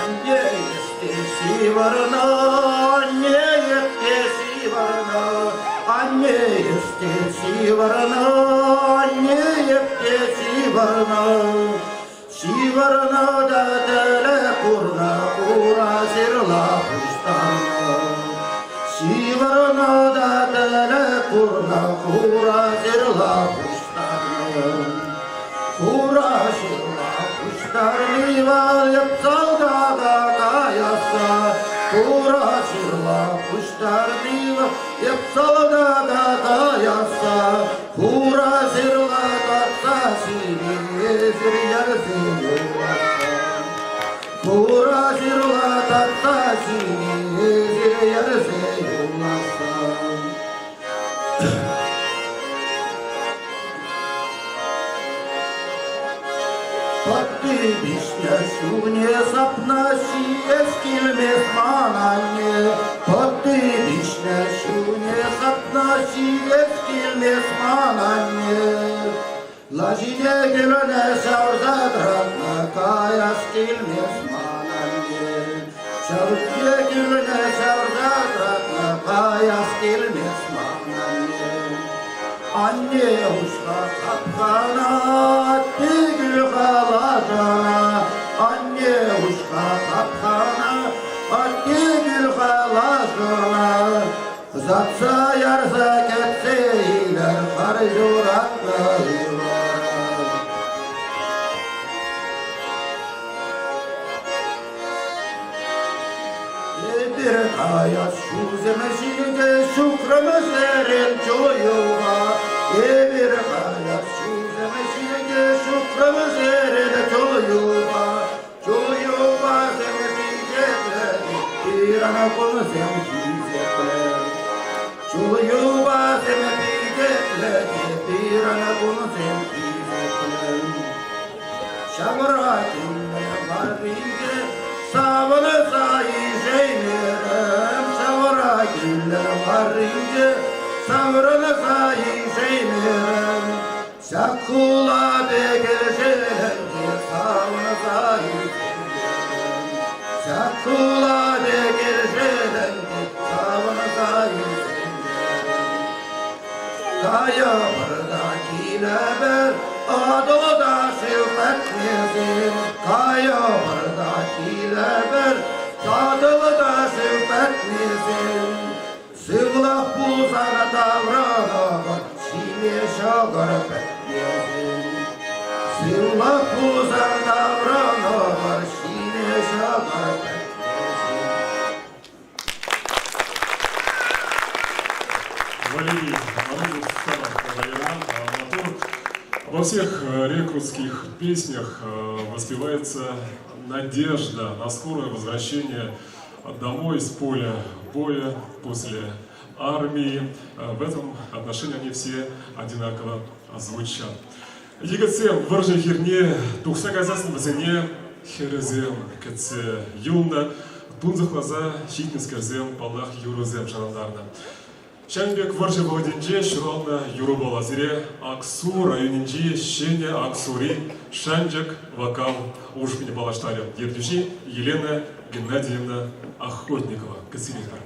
Анне ӗҫтеши варна, анне ӗҫтеши варна, анне ӗҫтеши варна, анне ӗҫтеши варна. Ҫывӑрнӑ та тӗлӗ курнӑ, хура ҫырла пуҫтарнӑ. Ҫывӑрнӑ та тӗлӗ курнӑ, хура ҫырла пуҫтарнӑ. Хура ҫырла пуҫтарни вӑл салтака каясса, хура ҫырла пуҫтарни вӑл салтака каясса, хура ҫырла татса ҫимесӗр ярсе юласса. Хура ҫырла татса ҫимесӗр ярсе юласса. Патти вишня ҫуне сапнӑ ҫиес килмест ман анне. Патти вишня ҫуне сапнӑ ҫиес килмест ман анне. Лашине кӳлӗне ҫавӑрса тӑратнӑ каяс килмест ман анне. Ҫавӑтне кӳлӗне ҫавӑрса тӑратнӑ каяс килмест ман анне. Анне уҫла хапхана, атте халашана. Анне уҫла хапхана, атте халашана. Ӑсатса ярса кӗтсе илер хар юратнӑ ывӑла. Эпир каяс ҫулсем ҫинче ҫухрӑмсерен чуюва. Эпир каяс ҫулсем ҫинче ҫухрӑмсерен чуюва. Чуювасем пичетлӗ, пирӗн кунсем хисеплӗ. Чуювасем пичетлӗ, пирӗн кунсем хисеплӗ. Ҫавра килнӗ варринче савӑнса ишеймерӗм. Ҫавра килнӗ варринче саврӑнса ишеймерӗм. Ҫак хула пекӗшӗнче савӑнса ишеймерӗм. Ҫак хула пекӗшӗнче савӑнса ишеймерӗм. Кайӑпӑр та килӗпӗр, Атӑлта шыв пӗтмесен. Кайӑпӑр та килӗпӗр, Атӑлта шыв пӗтмесен. Сывлӑх пулсан таврӑнӑпӑр, ҫиме ҫӑкӑр пӗтмесен. Сывлӑх пулсан таврӑнӑпӑр, ҫиме ҫӑкӑр пӗтмесен. Валерий Морозов, Мотор. Во всех рекрутских песнях воспевается надежда на скорое возвращение домой с поля боя после армии. В этом отношении они все одинаково звучат. Йӗкӗтсем вӑрҫӑ хирне тухса кайсассӑн вӗсене хӗрӗсем кӗтсе юлнӑ, тунсӑхласа ҫитнӗскерсем, паллах, юрӑсем шӑрантарнӑ. Ҫавӑн пек вӑрҫӑ вӑхӑтӗнче ҫуралнӑ юрӑпала сире Аксу районӗнчи Ҫӗнӗ Аксури Шанчӑк вокал ушкӑнӗ паллаштарӗ. Ертӳҫи Елена Геннадьевна Охотникова. Кӗтсе илетпӗр.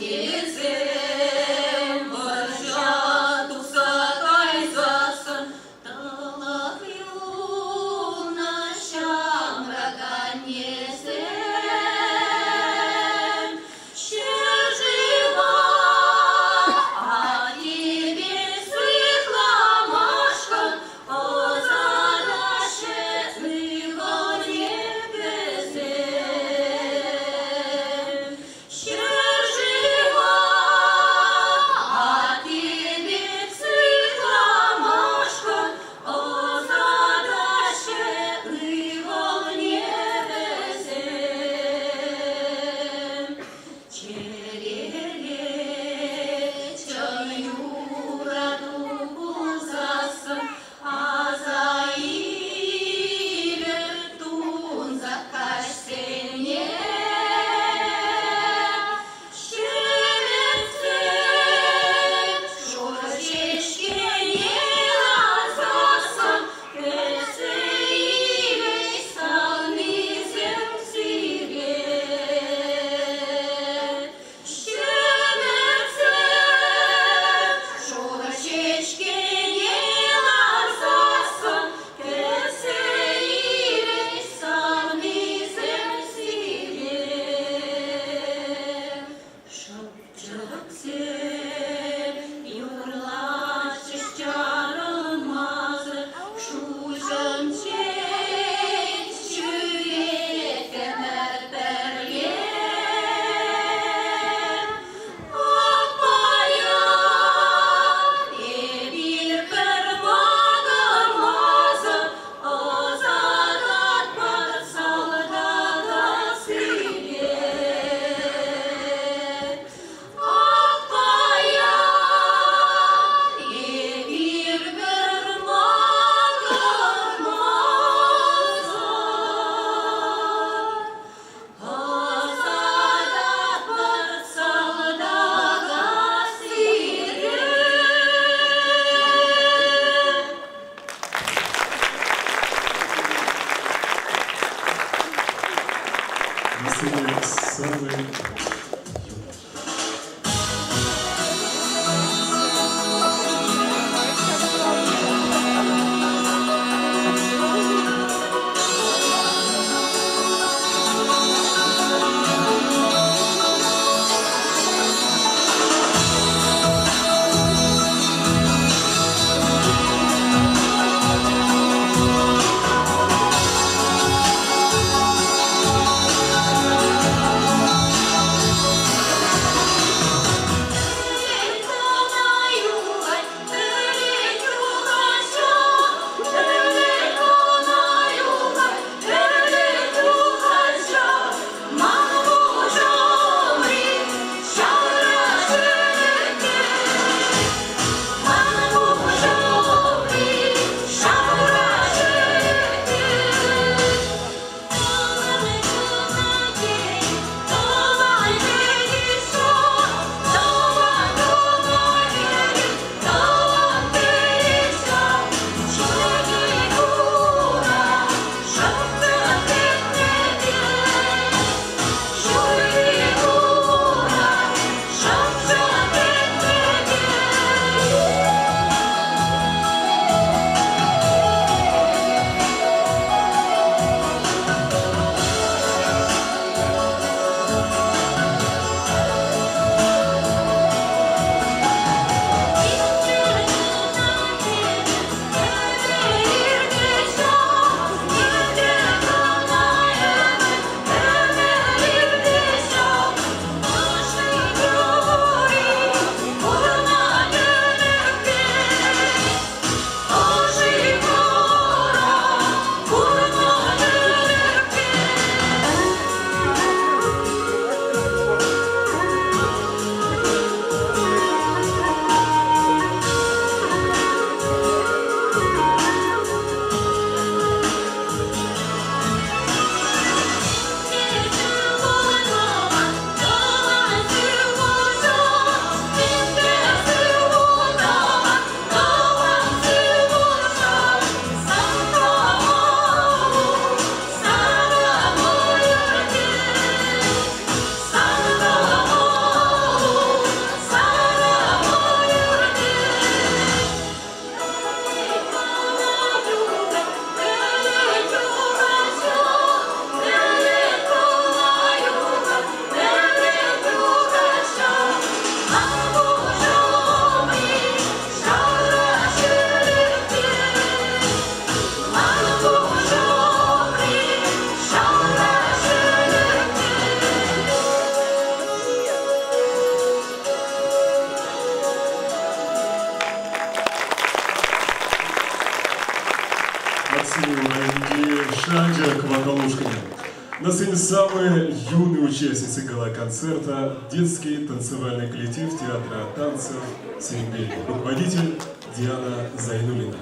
Аттесем вӑрҫа тухса кайсассӑн тӑлӑх юлнӑ ҫамрӑк аннесем. Ҫӗршыва аттепе сыхламашкӑн ӑсатаҫҫӗ ывӑлне вӗсем. Ҫӗршыва. На сцене самые юные участницы гала-концерта детский танцевальный коллектив театра танцев «Сембель». Руководитель Диана Зайнулина.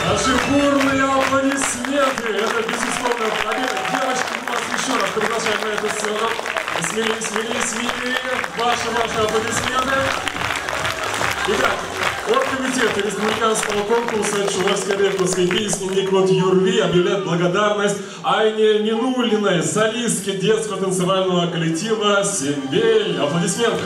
Наши бурные аплодисменты! Это, безусловно, победа. Девочки, мы вас еще раз приглашаем на эту сцену. Смелее, смелее, смелее. Ваши, ваши аплодисменты. Итак, от комитета республиканского конкурса чувашской рэперской песни Никот Юрви объявляет благодарность Айне Минулиной, солистке детского танцевального коллектива «Сембель». Аплодисменты.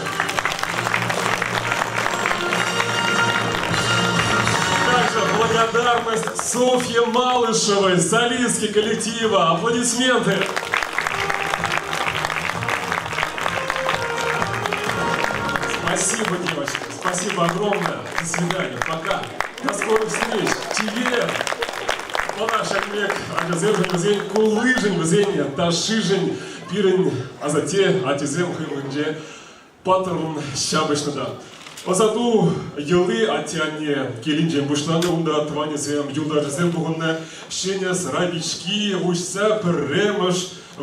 Также благодарность Софье Малышевой, солистке коллектива. Аплодисменты. Спасибо, девочки. Спасибо огромное. До свидания. Пока. До скорых встреч. Тебе. Мана ҫакӑн пек ачасемшӗн вӗсен куллишӗн, вӗсен ташшишӗн пирӗн асатте, аттесем хӑй умӗнче паттӑррӑн ҫапӑҫнӑ та. Ӑсату йӑли атте-анне килӗнчен пуҫланнӑ, унта тӑванӗсем, юлташӗсем пухӑннӑ. Ҫӗнӗ сӑра пички уҫса пӗрремӗш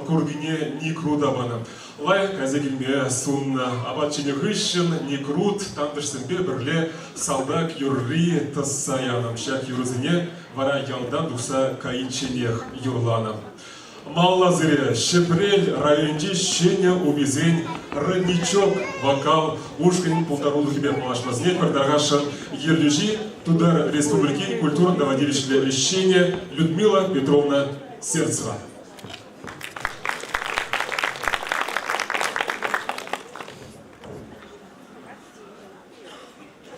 куркине Никрута панӑ. Лайӑх кайса килме суннӑ. Апат ҫинӗ хыҫҫӑн Никрут тантӑшсемпе пӗрле салтак юрри тӑсса янӑ. Ҫак юрӑсене вара ялтан тухса кайичченех юрланӑ. Малла сире Ҫӗпрел районӗнчи Ҫӗнӗ Уписен Родничок вокал ушкӑнӗн пултарулӑхӗпе паллашма сӗнетпӗр. Тархасшӑн ертӳҫи Тутар Республикин культурӑн тава тивӗҫлӗ ӗҫченӗ Людмила Петровна Сердцева.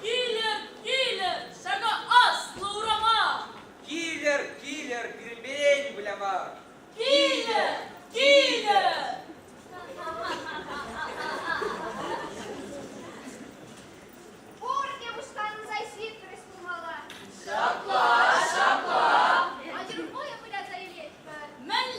Килӗр, килӗр, ҫакӑ аслӑ урама! Килӗр, килӗр, пирӗнпелен выляма! Килӗр, килӗр! Пурте пуҫтарӑнса ҫитрӗҫ пулмалла. Ҫапла, ҫапла. Атьӑр вӑйӑ выляса илетпӗр. Мӗнле?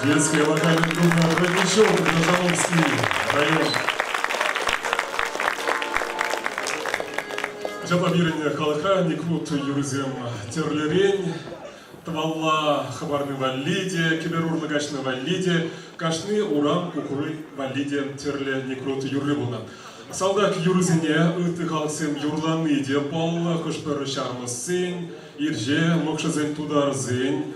Детская вокальная группа «Родничок», Красновский район. Ҫапла пирӗн халӑхра Никрут юрӑсем тӗрлӗрен. Тӑвалла хӑпарни валли те, кӗпер урлӑ каҫнӑ валли те, кашни урам кукри валли те тӗрлӗ Никрут юрри пулнӑ. Салтак юррисене ытти халӑхсем юрлани те паллӑ, хӑш-пӗр ҫармӑссен, ирҫе, мӑкшӑсен, тутарсен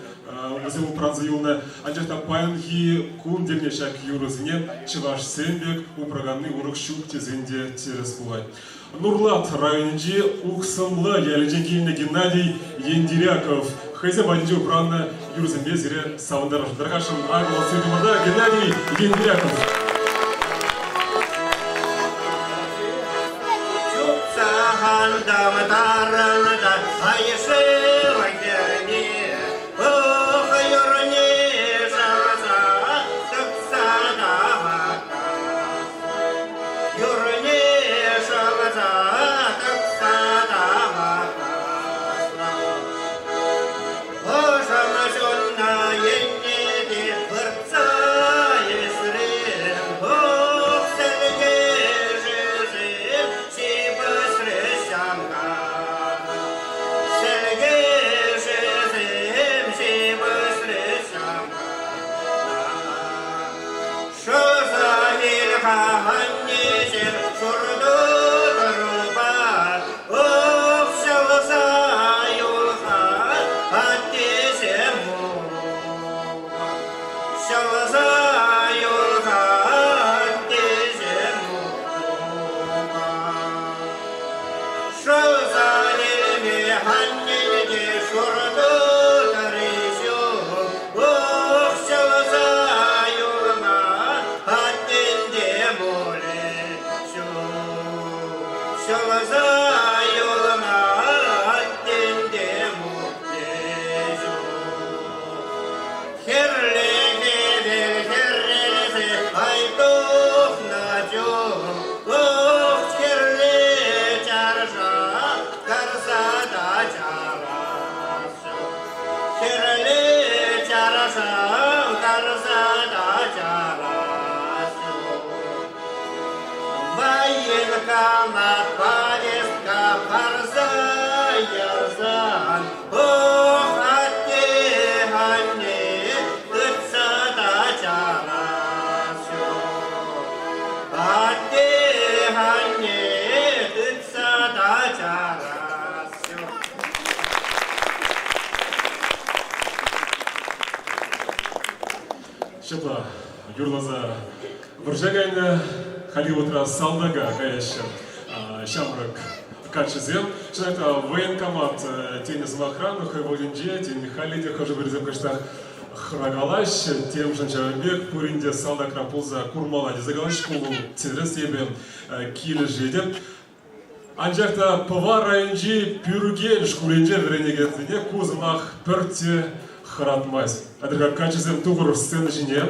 вӗсем упранса юлнӑ. Анчах та паянхи кун тӗлне ҫак юрӑсене чӑвашсем пек упраканни урӑх ҫук тесен те тӗрӗс пулать. Нурлат районӗнчи Уксӑмлӑ ялӗнчен килнӗ Геннадий Ендиряков хӑйсем патӗнче упраннӑ юрӑсемпе сире савӑнтарасшӑн. Тархасшӑн, акӑ сирӗн Геннадий Ендиряков. Чупса тарӑнта айшыва хӗрне, ох, юрне шаласа тӑкса та Юрне шаласа тӑкса та Ӑшӑм чунна енне те выртса ӗҫрем, ох, сӗлкӗшӗсем ҫыпӑҫрӗҫ ҫамка. Сӗлкӗшӗсем ҫыпӑҫрӗҫ ҫамка. Шӑса ил-ха аннесем шурту тӑрупа, ох, ҫӑлса юл-ха аттесем Ҫӑлса юл-ха аттесем Шӑлса илме аннене те шурту тӑри ҫук, ох, ҫӑлса юлма аттен те мулӗ ҫук. Ҫӑлса юлма аттен те мулӗ ҫук. Хӗрлӗ хӗвел хӗрелсе ай тухнӑ чух, ох, хӗрлӗ чаршав карса та чарас ҫук. Хӗрлӗ чаршав карса та чарас ҫук. Военкомат повестка парса ярсан, ох, атте-анне тытса та чарас ҫук. Атте-анне тытса та чарас ҫук. Ҫапла юрласа вӑрҫа кайнӑ Голливудра салтака каяҫҫӗ ҫамрӑк каччӑсем. Чӑнах та военкомат тенӗ сӑмахран хӑй вӑхӑтӗнче, тен, халӗ те хӑшӗ-пӗрисем кӑштах хӑракалаҫҫӗ. Темшӗн ҫавӑн пек пурин те салтакра пулса курмалла тесе калаҫҫӗ. Ку вӑл тӗрӗс, эпӗ килӗшетӗп. Анчах та Пӑва районӗнчи Пӳркел шкулӗнче вӗренекенсене ку сӑмах пӗртте хӑратмасть. Атьӑр-ха, каччӑсем тухӑр сцена ҫине.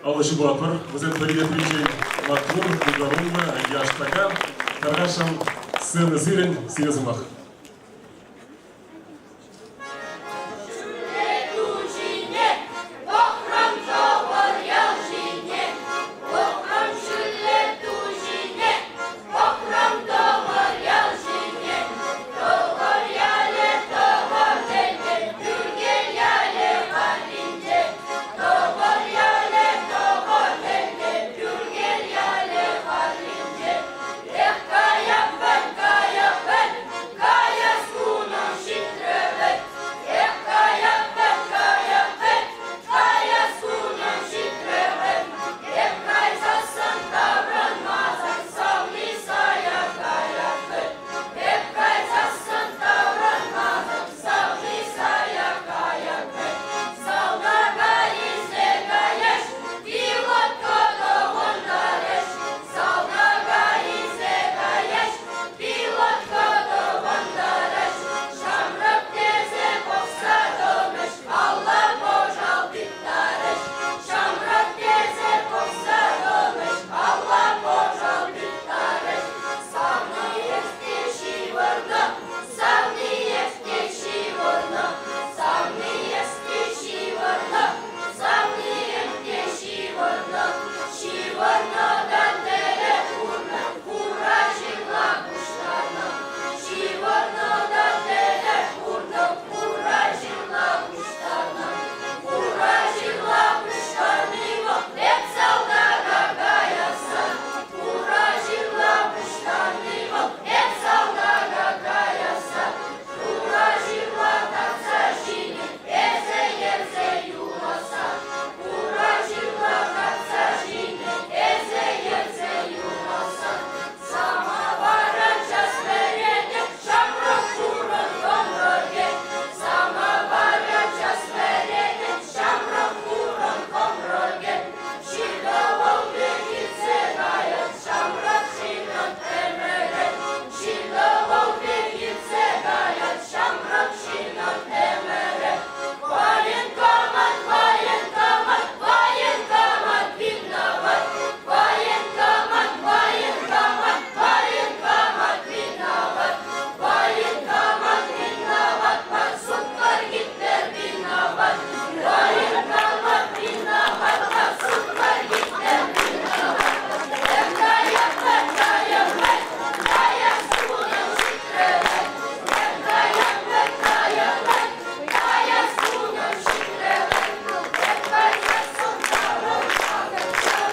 Алӑ ҫупатпӑр. Вӗсем пӗри тепринчен маттур, пултаруллӑ, яштака. Тархасшӑн, сцена сирӗн, сире сӑмах. Эх, каяп, каяп,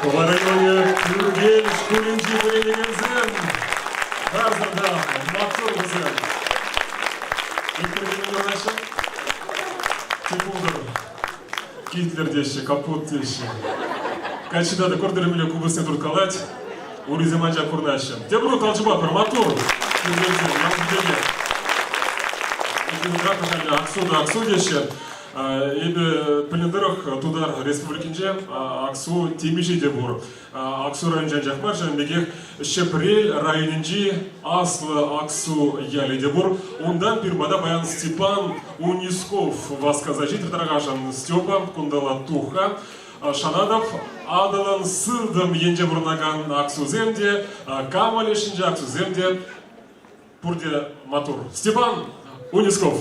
Пӑва районӗ Пӳркел шкулӗнчи вӗренекенсем харсӑр та маттур вӗсем. Иккӗшӗ юрлаҫҫӗ. Типултӑр. Китлӗр теҫҫӗ, капут теҫҫӗ. Каччи тата куртӑрмелле купӑсне турткалать, урисем анчах курнаҫҫӗ. Тепӗр хут алчӑпа пӗр маттур. Пӳркелсем, ялсенче. Иккӗмӗш Аксу та Аксу теҫҫӗ. Эпӗ пӗлнӗ тӑрӑх, Тутар Республикинче Аксу темиҫе те пур. Аксу районӗнче анчах мар, ҫавӑн пекех Ҫӗпрел районӗнчи Аслӑ Аксу ялӗ те пур. Унтан пирмата паян Степан Унисков васкаса ҫитрӗ тархасшӑн. Степа, кунталла тух-ха. Шанатӑп, Атӑлӑн сылтӑм енче пурӑнакан аксусем те, Кама лешӗнче аксусем те пурте маттур. Степан Унисков.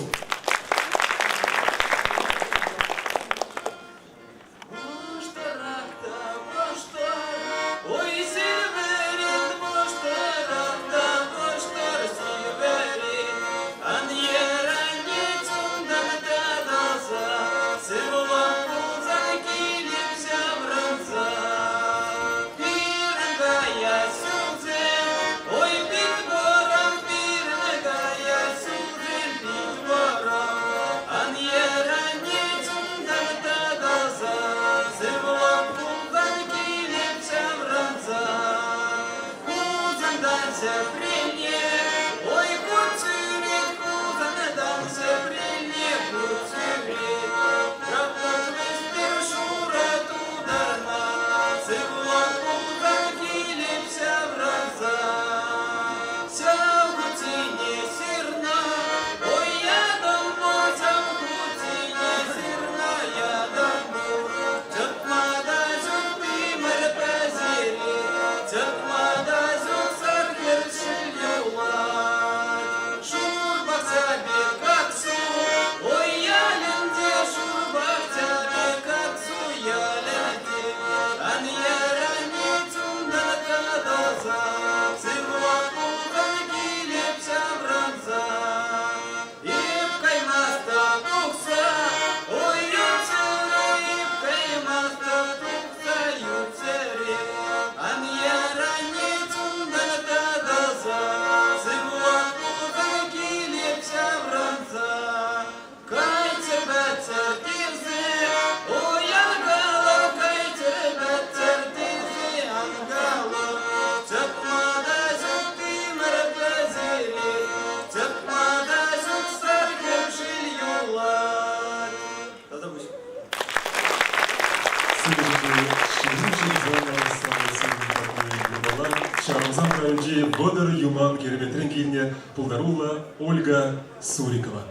Ҫарӑмсан районӗнчи Вӑтӑр Юман кереметрен килнӗ пултаруллӑ Ольга Сурикова.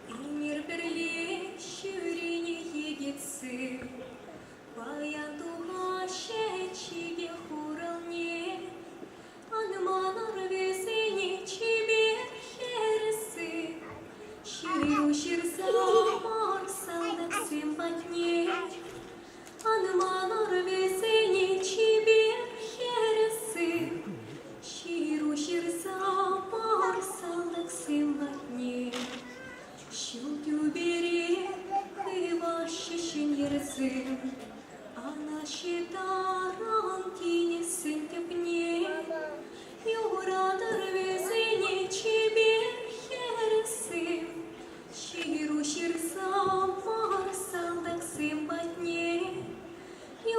Ӗнер пӗрле ҫӳренӗ йӗкӗтсем Паян тухаҫҫӗ чикӗ хуралне. Анманӑр вӗсене чипер хӗрсем, Ҫыру ҫырса мар салтаксем патне. Анманӑр вӗсене чипер хӗрсем, Ҫыру ҫырса мар салтаксем патне. Ҫул тӳпере хываҫҫӗ ҫӗн йӗрсем, Анаҫҫӗ таран тинӗсӗн тӗпне. Юратӑр вӗсене чипер хӗрсем, Ҫыру ҫырса мар салтаксем патне.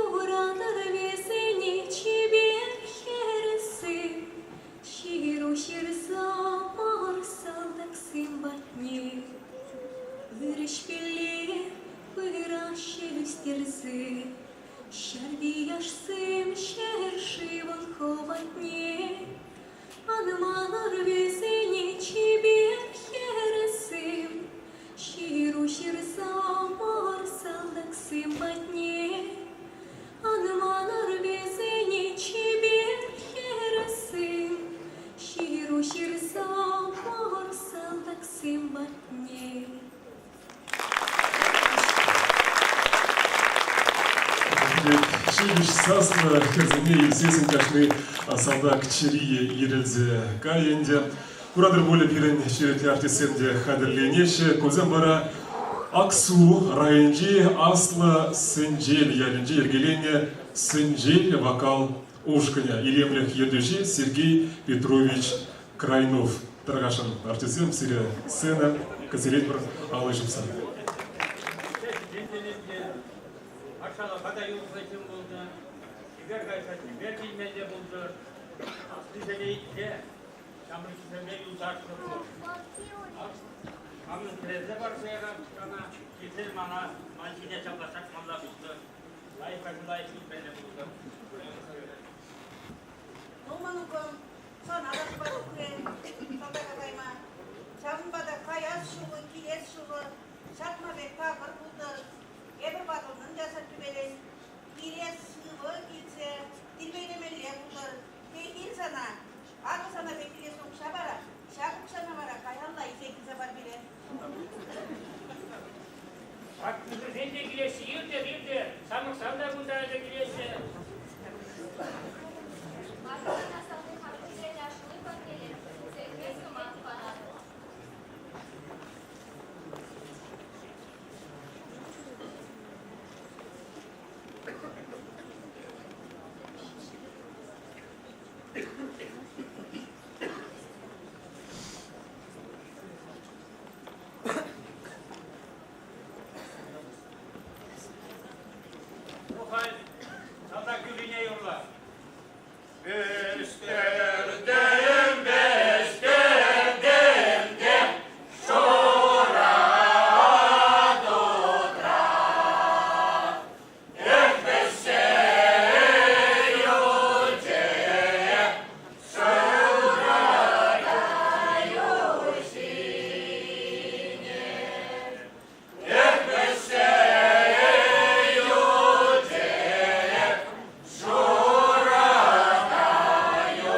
Юратӑр вӗсене чипер хӗрсем, Ҫыру ҫырса пар салтаксем патне. Ырӑҫпелле пыраҫҫӗ ӳстерсе, Ҫарти яшсем ҫӗршывӑн хӑватне. Ан манӑр вӗсене чипер хӗрсем, Ҫыру ҫырса. пек ҫивӗч саслӑ хӗрсене илсессӗн кашни салтак чӗрийӗ ирӗлсе кайӗ ӗнтӗ. Куратӑр пулӗ пирӗн черетлӗ артистсем те хатӗрленеҫҫӗ. Кусем вара Аксу районӗнчи Аслӑ Сӗнчел ялӗнче йӗркеленнӗ Сӗнчел вокал ушкӑнӗ. Илемлӗх ертӳҫи Сергей Петрович Крайнов. Тархасшӑн, артистсем, сире сцена кӗсӗретпӗр алӑ ҫупса. Патшалӑха та юрӑхлӑ ҫын пулнӑ, чипер кайса чипер килмелле пултӑр. Аслисене итле, ҫамрӑксемпе юлташлӑ пул. Хамӑн хӗресе парса ярам сана, килсен мана ман ҫине ҫапла ҫакмалла пултӑр. Лайӑх лайӑх илмелле пултӑр. Ну, мӑнукӑм, сана та шӑпа тухрӗ салтака кайма. Ҫавӑнпа та каяс ҫулу, килес ҫулу ҫатма пек такӑр пултӑр. Эпӗ ватӑлтӑм та тӳпелен. Киле сывӑ килсе тирпейлемелле пултӑр. Пехил сана. Акӑ сана пехиллесе укҫа парать. Ҫак укҫана вара каялла илсе килсе пар пире. Ваттисем те килеҫҫӗ, иртӗр, иртӗр. Ҫамрӑксем та кунта илсе килеҫҫӗ. Малтан асанне хапхисен асли парнелет, сехре сӑмах парать. Ну, халь салтак юррине юрла. Вӗҫтердем, вӗҫтердем те шура тутра. Эх, вӗҫсе юлчӗ шура каю ҫине. Эх, вӗҫсе юлчӗ шура каю.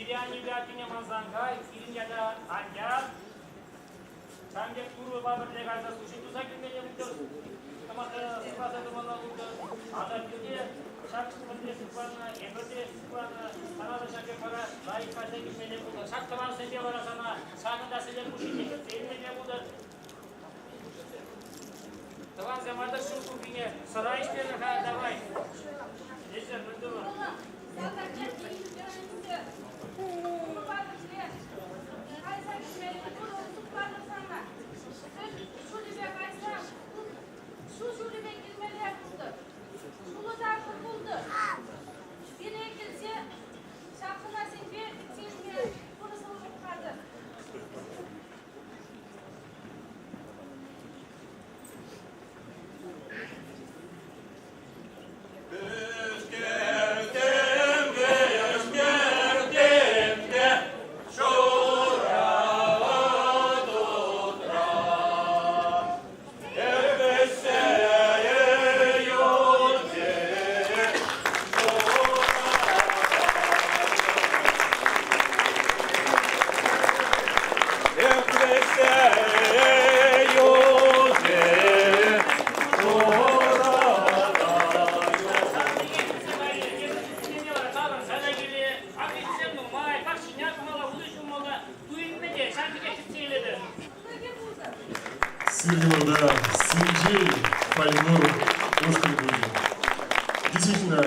Пире аннӳпе аттӳне манса ан кай, пирӗн ята ан яр. Сан пек Турӑпа пӗрле кайса служить туса килмелле пултӑр, сыхласа тӑмалла пултӑр. Асаттӳ те ҫак пӗрле сыхланӑ, эпир те сыхланӑ. Сана та ҫак пек вара лайӑх кайса килмелле пултӑр. Ҫак тӑвансемпе вара сана ҫакӑнта сӗтел хушшинче кӗтсе илмелле пултӑр. Тӑвансем, атӑр шыв куркине сӑра ӗҫтерӗр-ха, давай. Эсӗр мӗн тӑвӑр? Ҫу ҫулӗпе килмелле пултӑр. Ҫулӑ такӑр пултӑр. Пире килсе ҫак хӑнасемпе кӗтсе илме пурӑсӑлӑх хатӗр. Сирӗн Синчей фольклор ушкӑн пулчӗ. Действительно,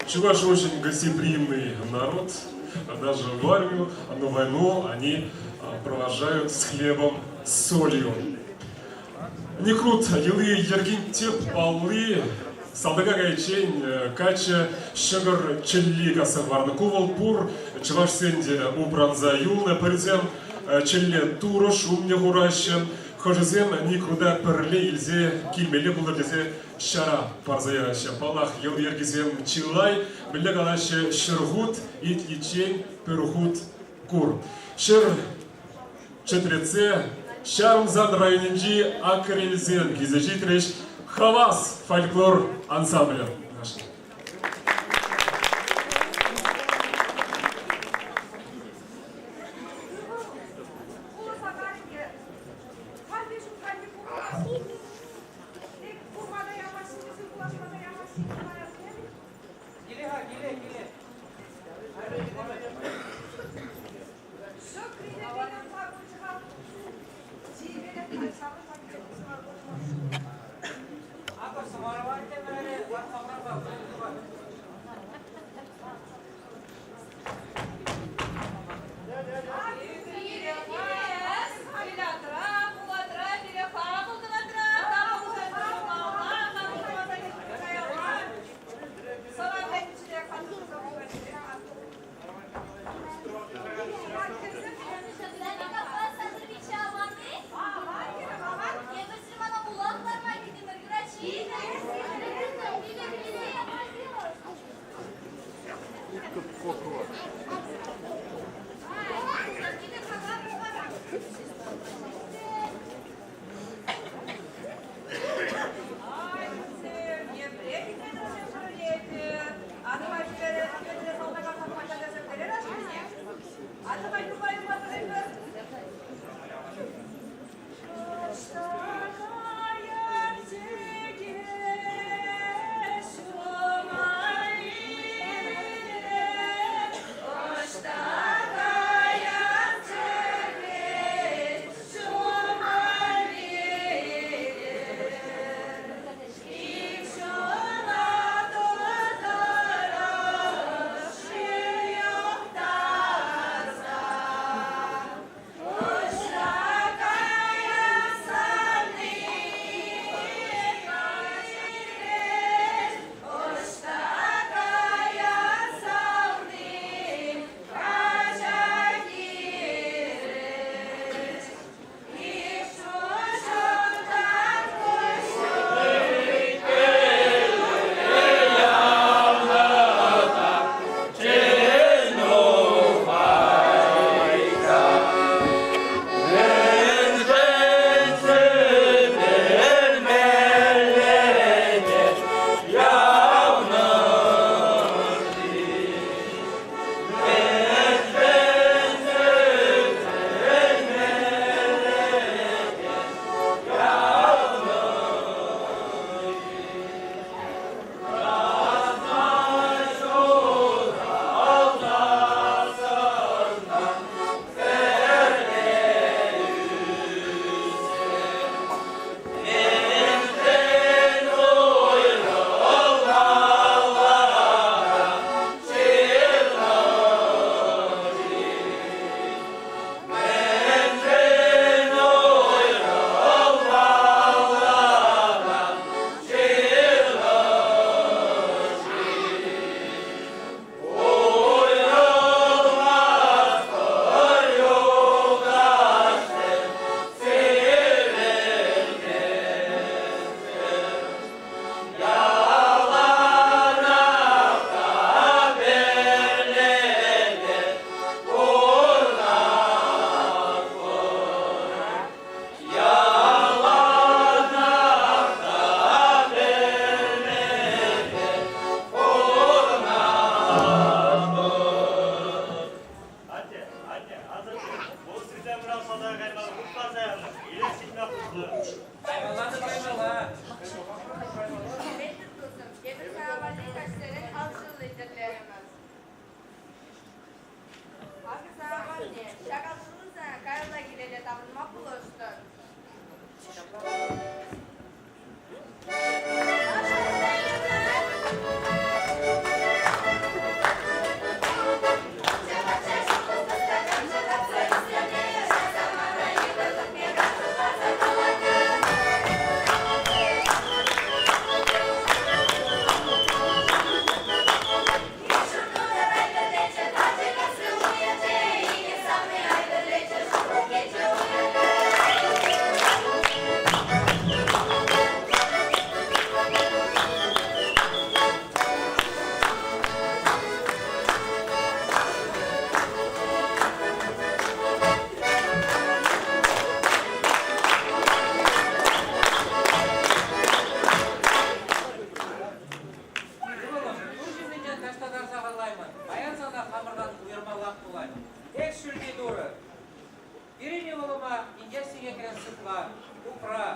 чуваши очень гостеприимный народ. Даже в армию, на войну они провожают с хлебом, с солью. Некрут йӑли-йӗркин тӗп палли салтака кайиччен каччӑ ҫӑкӑр чӗлли касса хӑварнӑ. Ку вӑл пур чӑвашсен те упранса юлнӑ. Пӗрисем чӗлле турӑш умне хураҫҫӗ, хӑшӗсем никрута пӗрле илсе килмелле пултӑр тесе ҫара парса яраҫҫӗ. Паллах, йӑл-йӗркисем чылай. Мӗнле калаҫҫӗ, ҫӗр хут итличчен пӗр хут кур. Ҫӗр чӗтретсе Ҫарӑмсан районӗнчи Акрельсем килсе ҫитрӗҫ. Хавас фольклор ансамблӗ. Киле-ха, киле, киле. анне. Ҫак алшӑллӑ сана каялла килелле таврӑнма пулӑштӑр. Ывӑлӑм, тур ҫыннинчен таҫта тарса хӑвараймӑн. Паян сана хамӑртан уйӑрмаллах пулать. Эх, ҫӳлти Турӑ! Пирӗн ывӑлӑма инкек-синкекрен сыхла, упра.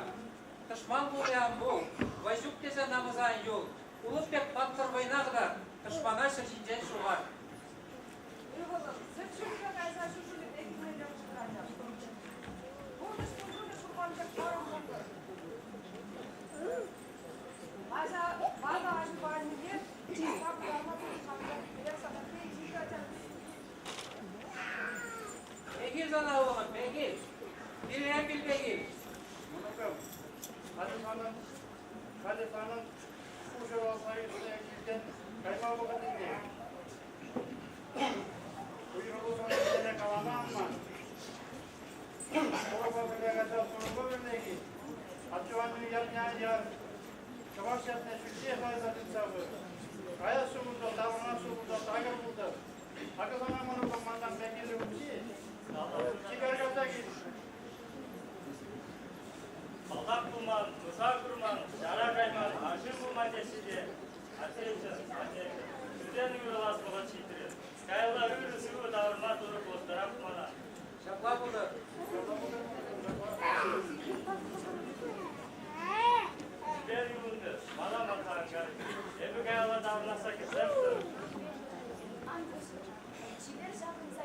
Тӑшман пулни ан пул, вӑй ҫук тесе намӑса ан юл. Улӑп пек паттӑр вӑйна кӑтарт, тӑшмана ҫӗр ҫинчен ҫухат. Ывӑлӑм, сӗт ҫулӗпе кайса ҫу ҫулӗпе килмелле пултӑр. Пурнӑҫ кун-ҫулӗ сурпан пек вӑрӑм пултӑр. Вася, ватӑ аҫупа аннӳне чыслав пытарма пулӑшсан эрех сана пехил ачам. Пехил сана, ывӑлӑм, пехил. Пирӗн пил пехил. Мӑнукӑм, халӗ санӑн, халӗ санӑн пушӑ валса иртнӗ килтен кайма вӑхӑт ӗнтӗ. Уйрӑлу сӑмахӗсене калама ан ман. Турӑпа пӗрле кайса сурӑху пӗрле кил. Атту-аннӳ ятне ан яр. Чӑваш ятне ҫӳлте кайса тытса пыр. Каяс ҫулунта, таврӑнас ҫулунта такӑр пултӑр. Акӑ сана мӑнукӑм мантан пеккеллӗ укҫи. Чипер кайса кил. Салтак пулман, нуша курман, ҫара кайман, арҫын пулман теҫҫӗ те, аттемҫӗм, аннемҫӗм, сиртен уйрӑлас вӑхӑт ҫитрӗ. Каялла ырӑ-сывӑ таврӑнма Турӑ пулӑштӑрах мана. Ҫапла пултӑр. Чипер юлӑнтӑр, мана манса ан кай. Эпӗ каялла таврӑнасса кӗтсех тӑр. Ан тӑрӑшӑр. Чипер ҫаврӑнса.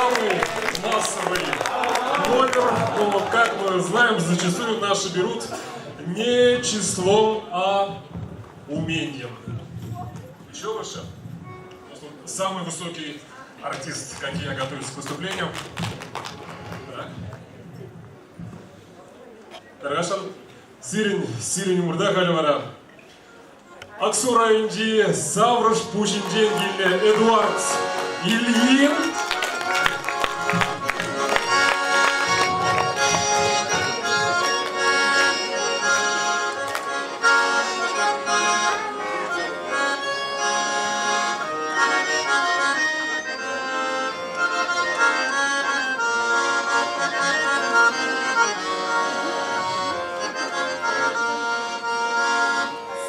Самый массовый номер, но, как мы знаем, зачастую наши берут не числом, а умением. Еще выше. Самый высокий артист, как я, готовится к выступлению. Так. Тарашан, сирӗн, сирӗн умӑрта халӗ вара Аксу районӗнчи Саврӑшпуҫӗнчен килнӗ Эдуард Ильин.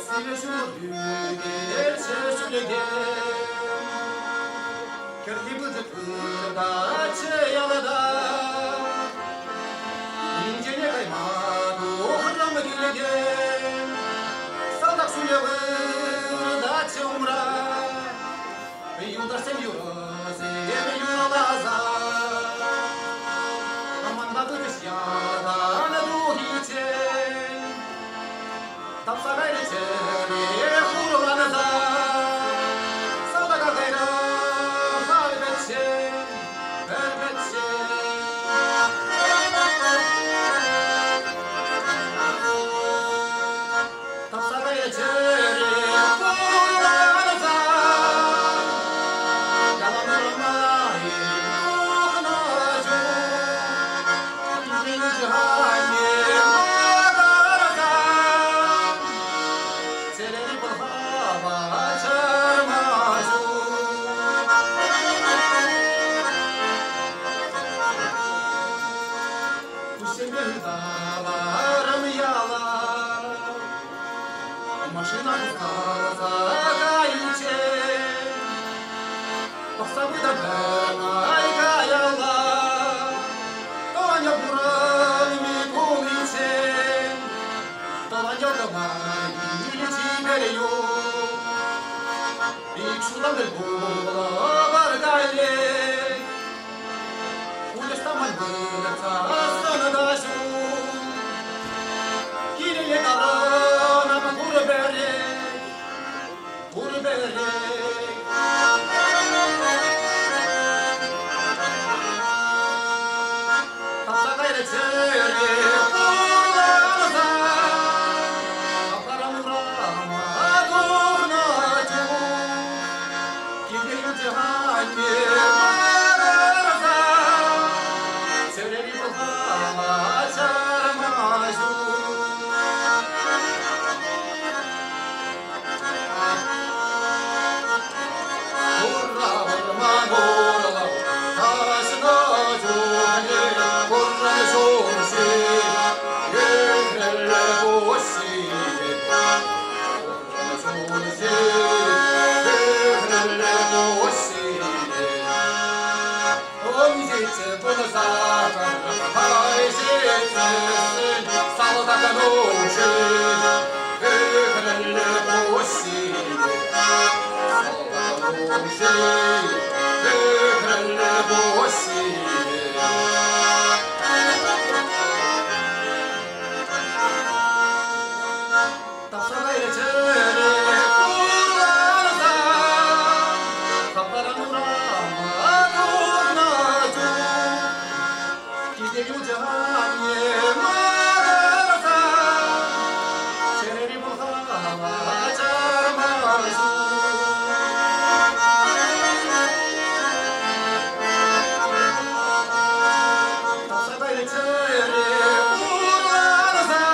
Сивӗ ҫумӑр ӳкетчӗ ҫӳлете, Кӗрхи пысӑк выртатчӗ ялта. Инҫене кайма тухрӑм килтен, Салтак ҫулӗ выртатчӗ умра. Юлташсем юрӑсем юрласа, Манпа пычӗҫ ялан тухиччен. Тапса кайрӗ чӗре хурланса, Салтака кайрӑм халь пӗччен, пӗр пӗччен. Тапса кайрӗ чӗре хурланса, Ялан урама тухнӑ чух, Килте макӑрса, Чӗрери пӑлхава чарма ҫук. Куҫсемпе ыталарӑм яла, Машина хускалса кайиччен, Пӑхса пытӑм пӗрмай каялла, Тӑван ял пурӑнми пуличчен, Тӑван ялтӑма киле чипер юл. Ик ҫултан тӗл пулӑпӑр каллех, Пулӗҫ ман выртсассӑн та ҫул. Киле таврӑнам пурпӗрех, пурпӗрех. Тапса кайрӗ чӗре хурланса, Капкаран урама тухнӑ чух, Килте юлчӗ анне макӑрса, Чӗрери пӑлхава чарма ҫук. Хура вӑрман урлӑ каҫнӑ чухне Куррӑм ҫулҫи ӳкрӗллӗ пуҫҫине. Куррӑм ҫулҫи ӳкрӗллӗ пуҫҫине. Ун ҫиччӗ пулса хай ҫитсессӗн Салтак нуши ӳкрӗллӗ пуҫҫине. Салтак нуши ӳкрӗллӗ пуҫҫине. Тапса кайрӗ чӗре хурланса, Капкаран урама тухнӑ чух, Килте юлчӗ анне макӑрса, Чӗрери пӑлхава чарма ҫук. Тапса кайрӗ чӗре хурланса,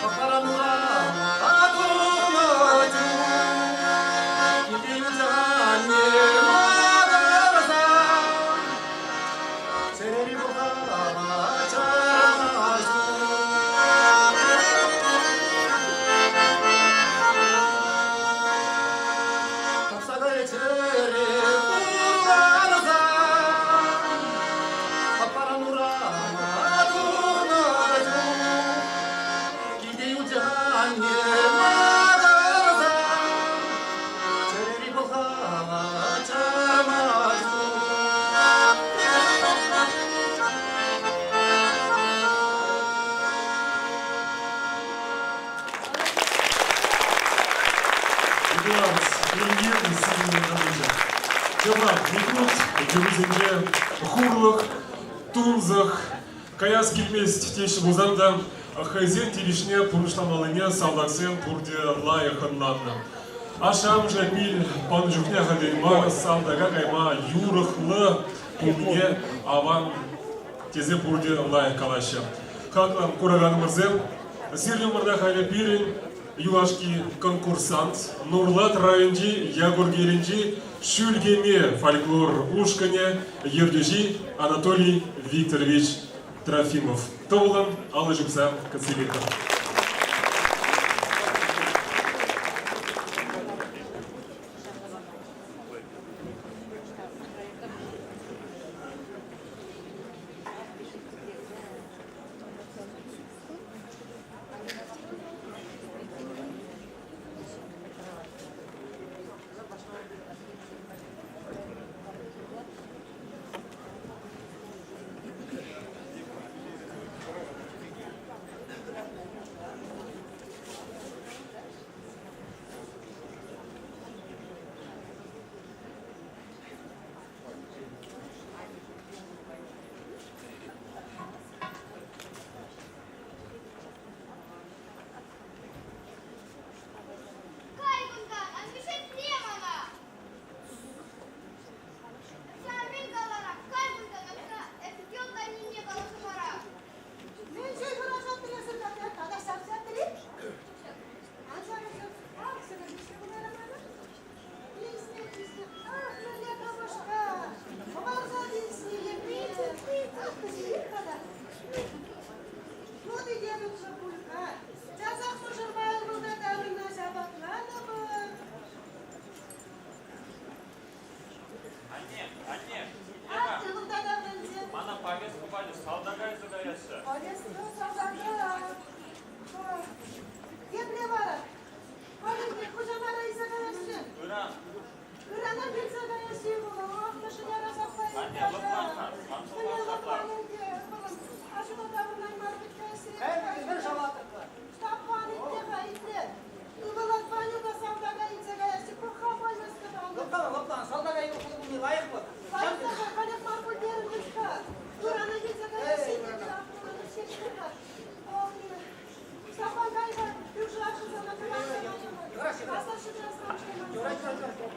Капкаран урама тухнӑ чух, Килте юлчӗ анне макӑрса, Чӗрери пӑлхава Ҫапла, Микрут юррисенче хурлӑх, тунсӑх, каяс килмест теҫҫӗ пулсан та хӑйсен тивӗҫне пурнӑҫламаллине салтаксем пурте лайӑх ӑнланнӑ. Ашшӗ-амӑшӗ пил панӑ чухне ахальтен мар салтака кайма юрӑхлӑ пулнине аван тесе пурте лайӑх калаҫҫӗ. Хаклӑ кураканӑмӑрсем, сирӗн умӑрта халӗ пирӗн юлашки конкурсант Нурлат районӗнчи Якуркелӗнчи Шӳлкеме фольклор ушкӑнӗ ертӳҫи Анатолий Викторович Трофимов. Тӑвӑлӑн алӑ ҫупса кӗтсе илетпӗр. Кай кунтан, ан вӗҫертме мана! Мӗн каларам, кай кунтан, эпӗ аннене каласа парам. Мӗншӗн хӑраса эсӗ тата ҫапса тӑри? Ан ҫавӑрса, ах, сӗвӗрнӗ кӑларамана. Писне, писне, ах, мӗнле кӑпӑшка! Хӑварса писне епле! Ах, пӗҫерет тата. Тути те тутлӑ пуль-ха. Часах мӑшӑрпа ывӑлта таврӑнна ҫапатланӑпӑр. Анне, анне, Ах, ывӑлта таврӑнчӗ. Мана повестка пачӗ, салтака илсе каяҫҫӗ. Повестка салтака. Епле вара? Палюк хуҫана илсе каяҫҫӗ. Ыран. Ырана килсе каяҫҫӗ вӑл. Ахмӑшӗ яраса Анне, лӑплан-ха. Сан Мӗне лӑплан ӗнтӗ, ывӑлӑм. Аҫуна таврӑнаймарӗ вӗт-ха Мӗн шалатӑр-ха? Ҫтаппан итле-ха, итле. Ывӑла Ванюка салтака илсе каяҫҫӗ. Пӑх-ха повестка Лӑплан, лӑплан. Салтака юрӑхлӑ пулни лайӑх вӑл. Лайӑх халех мар пуль терӗм вӗт-ха. Ырана килсе каяҫҫӗ Ҫтаппан кай-ха, кӳршӗ ашшӗ сана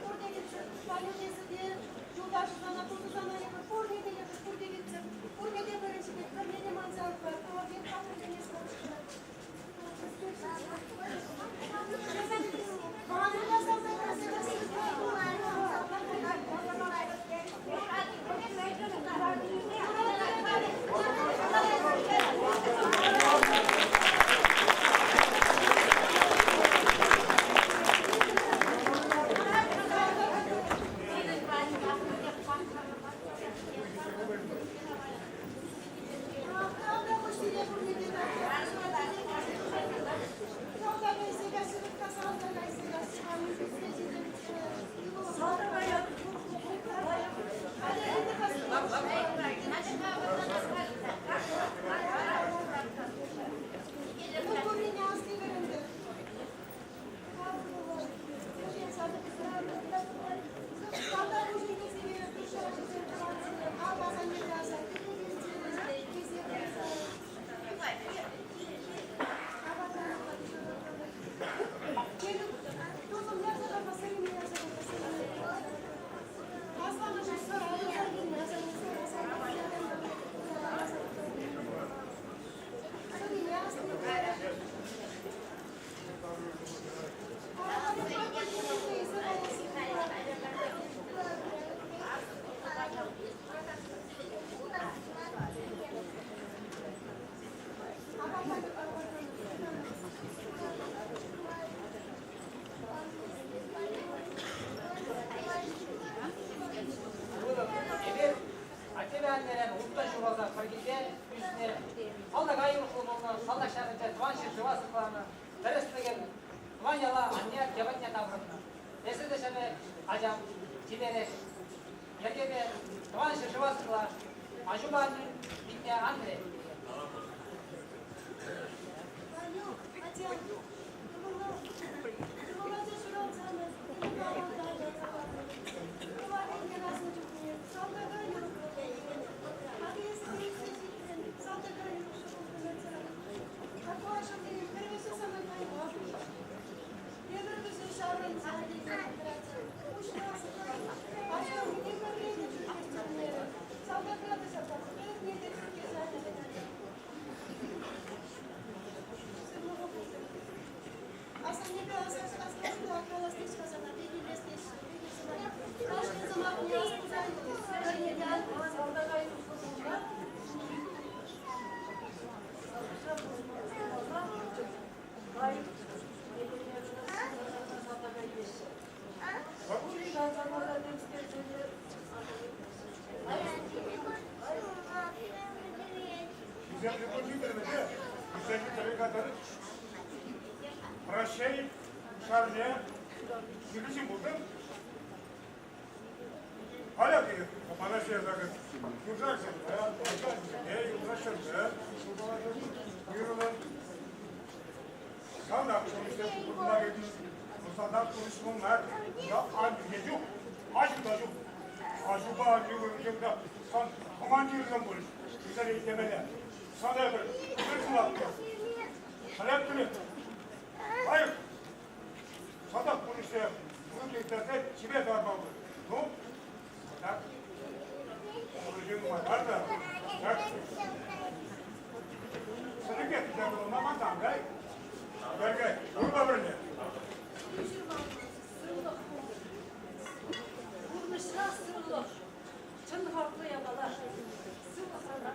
Пурте килчӗр. Ванюк эсӗ те, юлташӗ сана, тусӗ сана эпӗ пурне те эпӗ пурте килчӗр. Пурне те пӗринчи пек, пӗрне те манса ан хӑвар. Тӑвӑр Эпир аттепе аннерен улттӑн ҫуралса пӗр килте ӳснӗ. Салтака юрӑхлӑ пулнӑ, салтак ҫарӗнче тӑван ҫӗршыва сыхланӑ. Тӗрӗслӗхӗн тӑван яла анне атте патне таврӑннӑ. Эсӗ те ҫӗнӗ ачам, чиперех. Йӗркепе тӑван ҫӗршыва сыхла, аҫупа аннӳн питне ан кӗрет. Ванюк, атя, ывӑлу, ывӑл ача ҫуралсан, Эпӗ аслашшӗпе калас тес-ха сана, пехиллес тес. Кашни сӑмахне астуса пӗрне Салтака юрӑхлӑ пулсан, салтакра пулсан, лайӑх салтака илеҫҫӗ. Пули кайсан вара темскерсене Хисеплӗ кун ҫитрӗ вӗт, хисеплӗ Раҫҫей шарне килӗшӳ пултӑм. Аля мана ҫырса юрса ҫырса, юрса ҫырса, уйрӑлӑ. Салтак пурнӑҫне пурӑнма кӗтнӗ. Салтак пурнӑҫ мар. Да анне ҫук, аҫу та ҫук. Аҫупа аннӳ вырӑнче сан командирсем пулӗҫ. Вӗсене итлемелле. Сана пӗр пӗр сӑмах. Шалят Лайӑх. Салтак пурнӑҫне вырӑнче чипе тарма Ну, так. Пурнӑҫӗ нумай мар та. Так. Сӗнӗке мамантан кай. Кай, кай. Урма пӗрле. Сывлӑх пултӑр. Пурнӑҫра сывлӑх. Чӑн хаклӑ япала. Сывлӑх сана.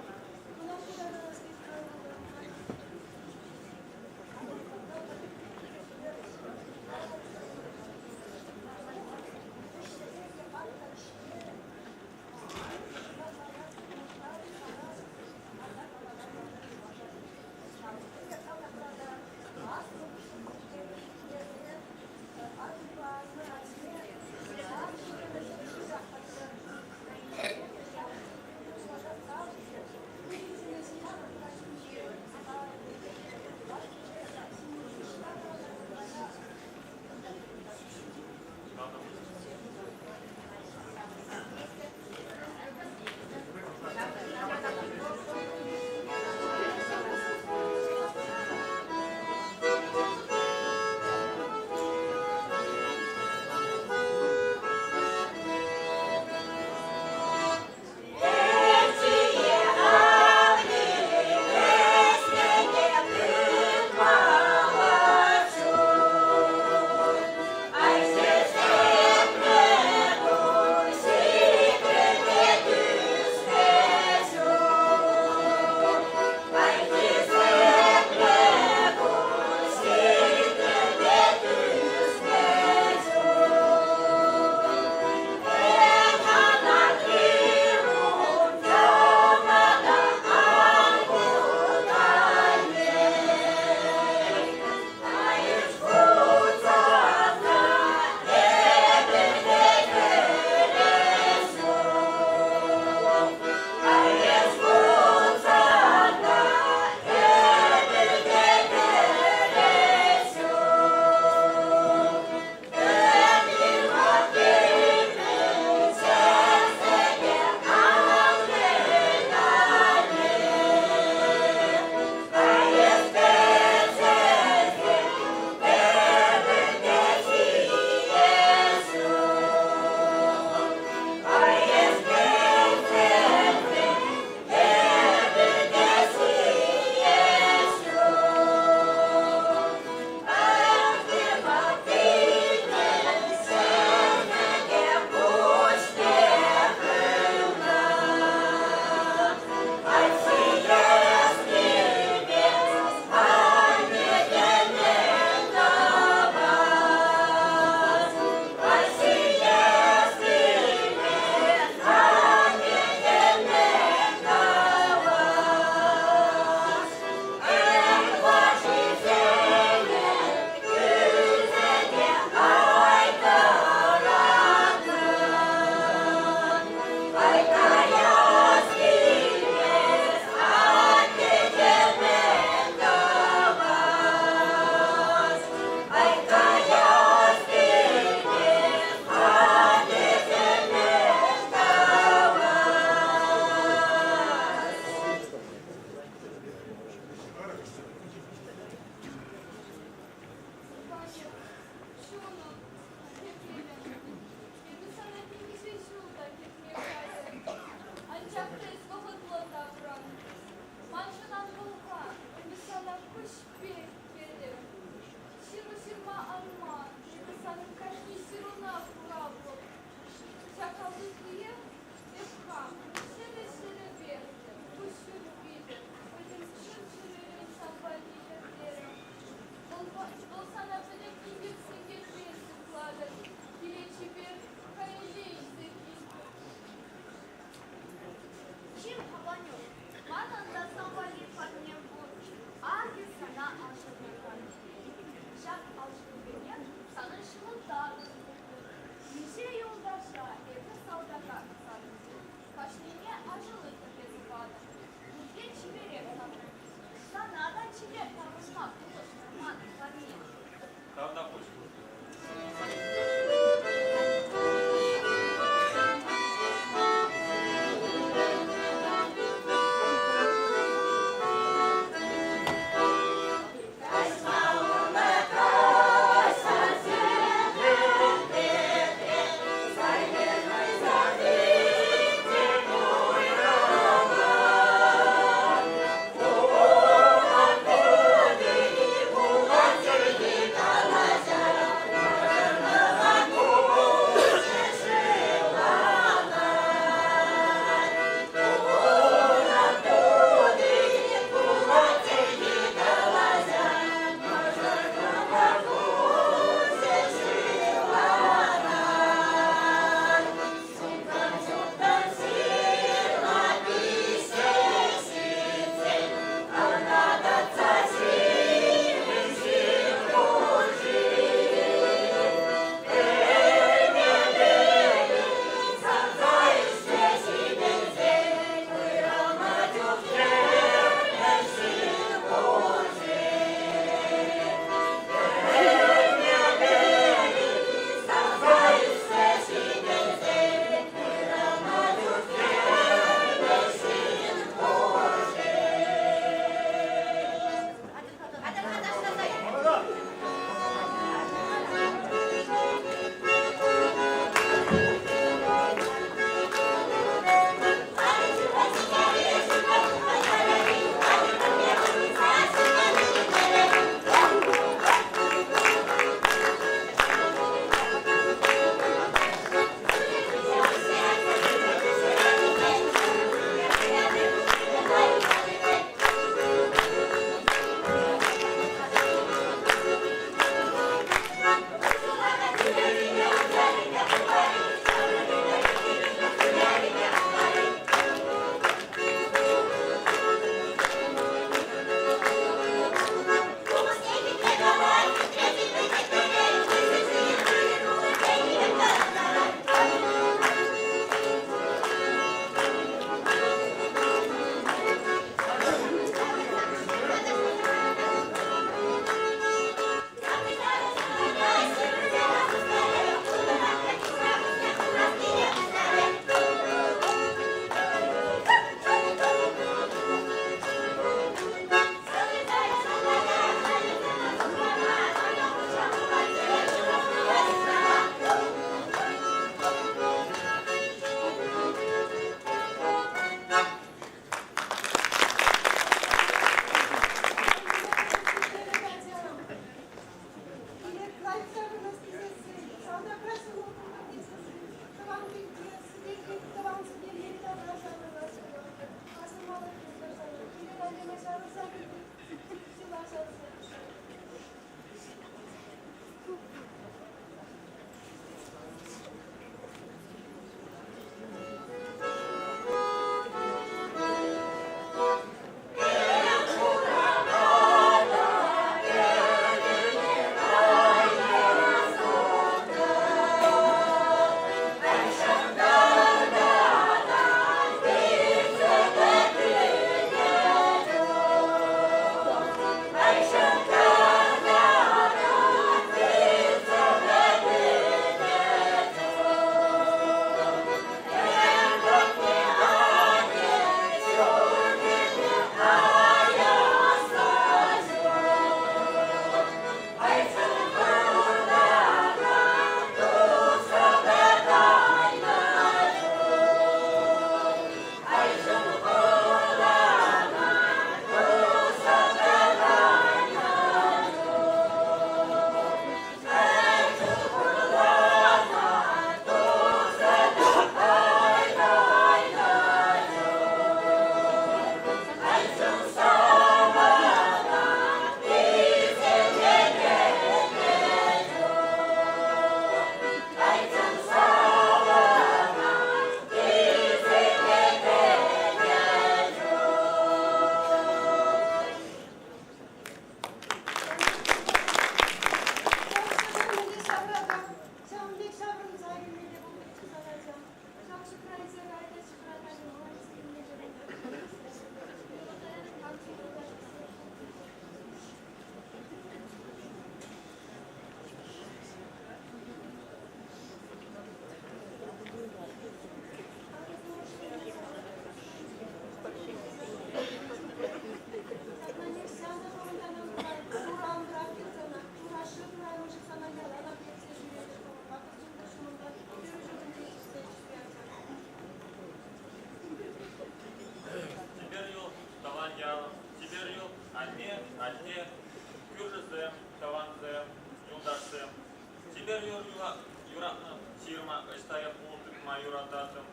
юрататтӑм.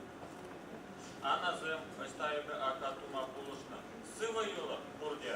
Анасем ӑҫта эпӗ ака тума пулӑшнӑ. Сывӑ юлӑр пурте!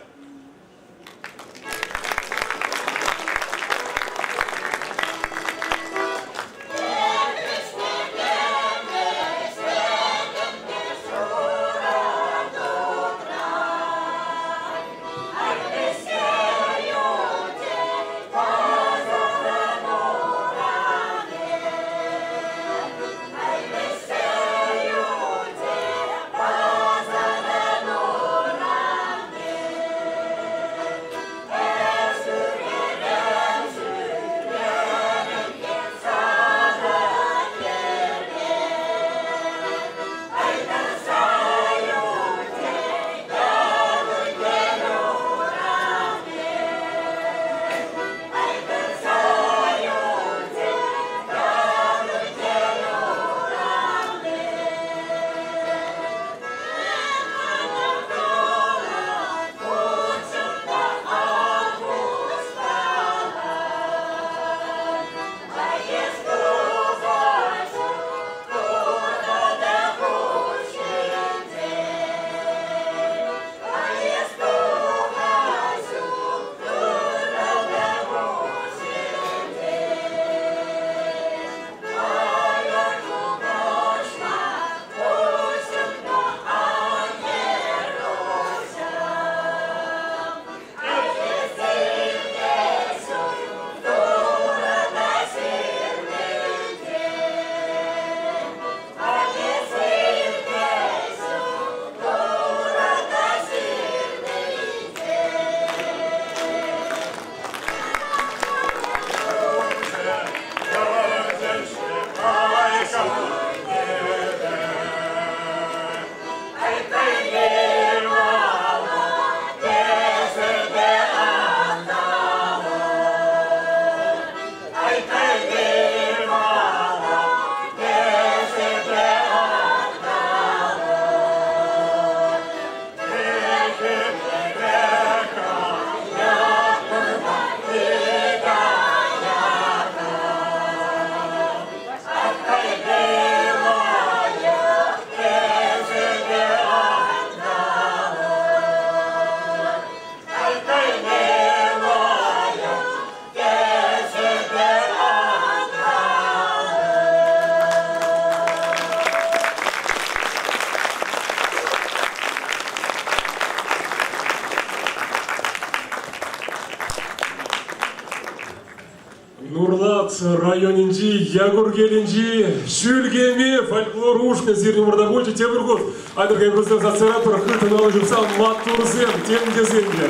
Нурлат районӗнчи Якуркелӗнчи Ҫӳлкеме фольклор ушкӑн сирӗн умӑрта пулчӗ. Тепӗр хут Атӑркайпӑрсем сасӑра пӗр хыттӑн алӑ ҫупса маттурсем тем тесен те.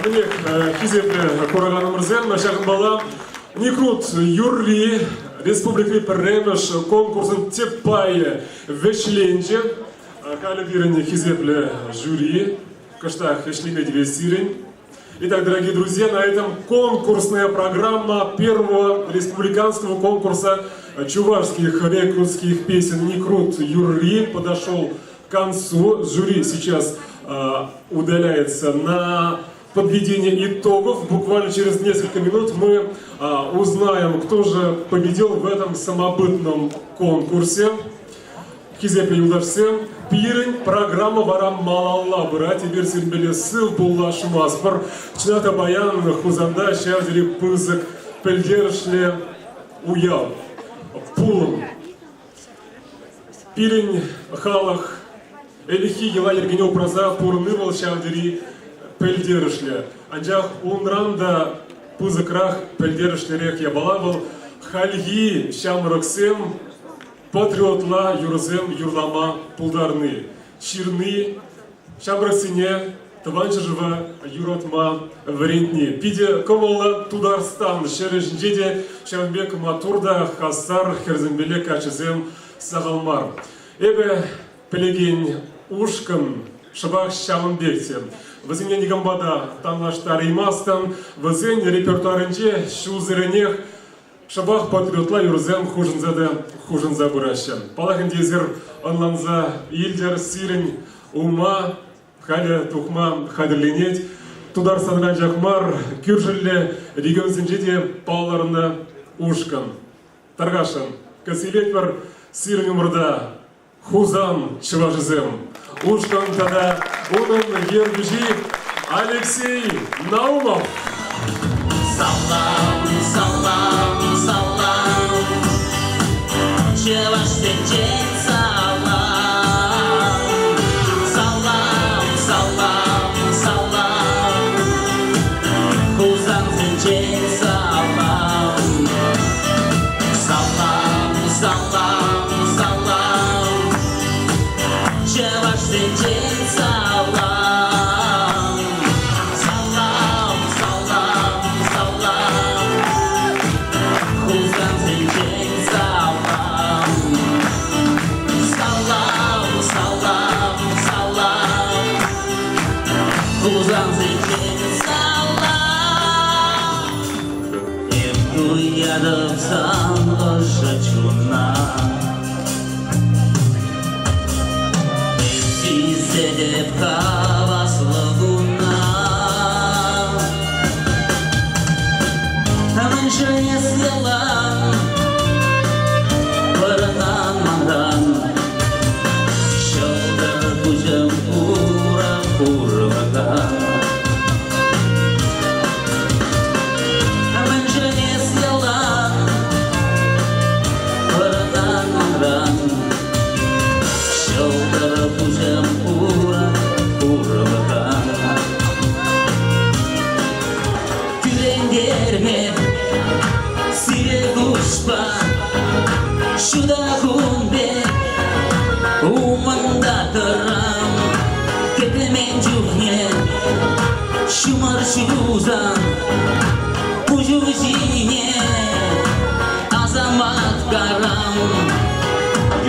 Мӗнех, хисеплӗ кураканӑмӑрсем, ҫакӑнпала Никрут юрри республикӑри пӗрремӗш конкурсӑн тӗп пайӗ вӗҫленчӗ. Халӗ пирӗн хисеплӗ жюри кӑштах ӗҫлеме тивет сирӗн. Итак, дорогие друзья, на этом конкурсная программа первого республиканского конкурса чувашских рекрутских песен «Некрут Юрри» подошел к концу. Жюри сейчас удаляется на подведение итогов. Буквально через несколько минут мы узнаем, кто же победил в этом самобытном конкурсе. Хисеплӗ юлташсем, пирӗн программа вара малалла пырать. Эпир сирӗнпеле сыв пуллашмастпӑр. Чӑнах та паян Хусанта ҫав тери пысӑк пӗлтерӗшлӗ уяв. Пулӑм. Пирӗн халӑх ӗлӗкхи йӑла-йӗркене упраса пурӑнни вӑл ҫав тери пӗлтерӗшлӗ. Анчах унран та пысӑкрах пӗлтерӗшлӗрех япала вӑл хальхи ҫамрӑксем патриотла юрӑсем юрлама пултарни, ҫырни ҫамрӑксене Тӑван ҫӗршыва юратма вӗрентни. Питӗ кӑмӑллӑ Тутарстан ҫӗрӗ ҫинче те ҫавӑн пек маттур та хастар хӗрсемпеле каччӑсем сахал мар. Эпӗ пӗлекен ушкӑн шӑпах ҫавӑн пек те. Вӗсене никампа та танлаштараймастӑн. Вӗсен репертуарӗнче ҫулсеренех Шӑпах патриотла юрӑсем хушӑнса та хушӑнса пыраҫҫӗ. Паллах ӗнтӗ эсир ӑнланса илтӗр, сирӗн ума халӗ тухма хатӗрленет. Тутарстанра анчах мар, кӳршӗллӗ регионсенче те палӑрнӑ ушкӑн. Тархасшӑн, кӗсьелетпӗр сирӗн умӑрта Хусан чӑвашӗсем. Ушкӑн тата унӑн ертӳҫи Алексей Наумов. Салам, салам, салам, чӑвашсенчен салам. Салам, салам, салам, Хусансенчен салам. Салам, салам, салам, чӑвашсенчен салам. Салам, салам, салам, Хусансенчен салам. Салам, салам, салам, Хусансенчен салам. Эп туятӑп сан ӑшӑ чунна. Эп сисетӗп хаваслӑ куна. Мӗншӗн эс ялан пӑрӑнан манран? Ҫӑлтӑр куҫӑм хура курӑкан. Мӗншӗн эс ялан пӑрӑнан манран? Ҫӑлтӑр куҫӑм хура курӑкан. Кӳрентерме сире куҫпа ҫутӑ кун пек умӑнта тӑрам. Кӗтмен чухне ҫумӑр ҫусан пуҫу ҫине асамат карам.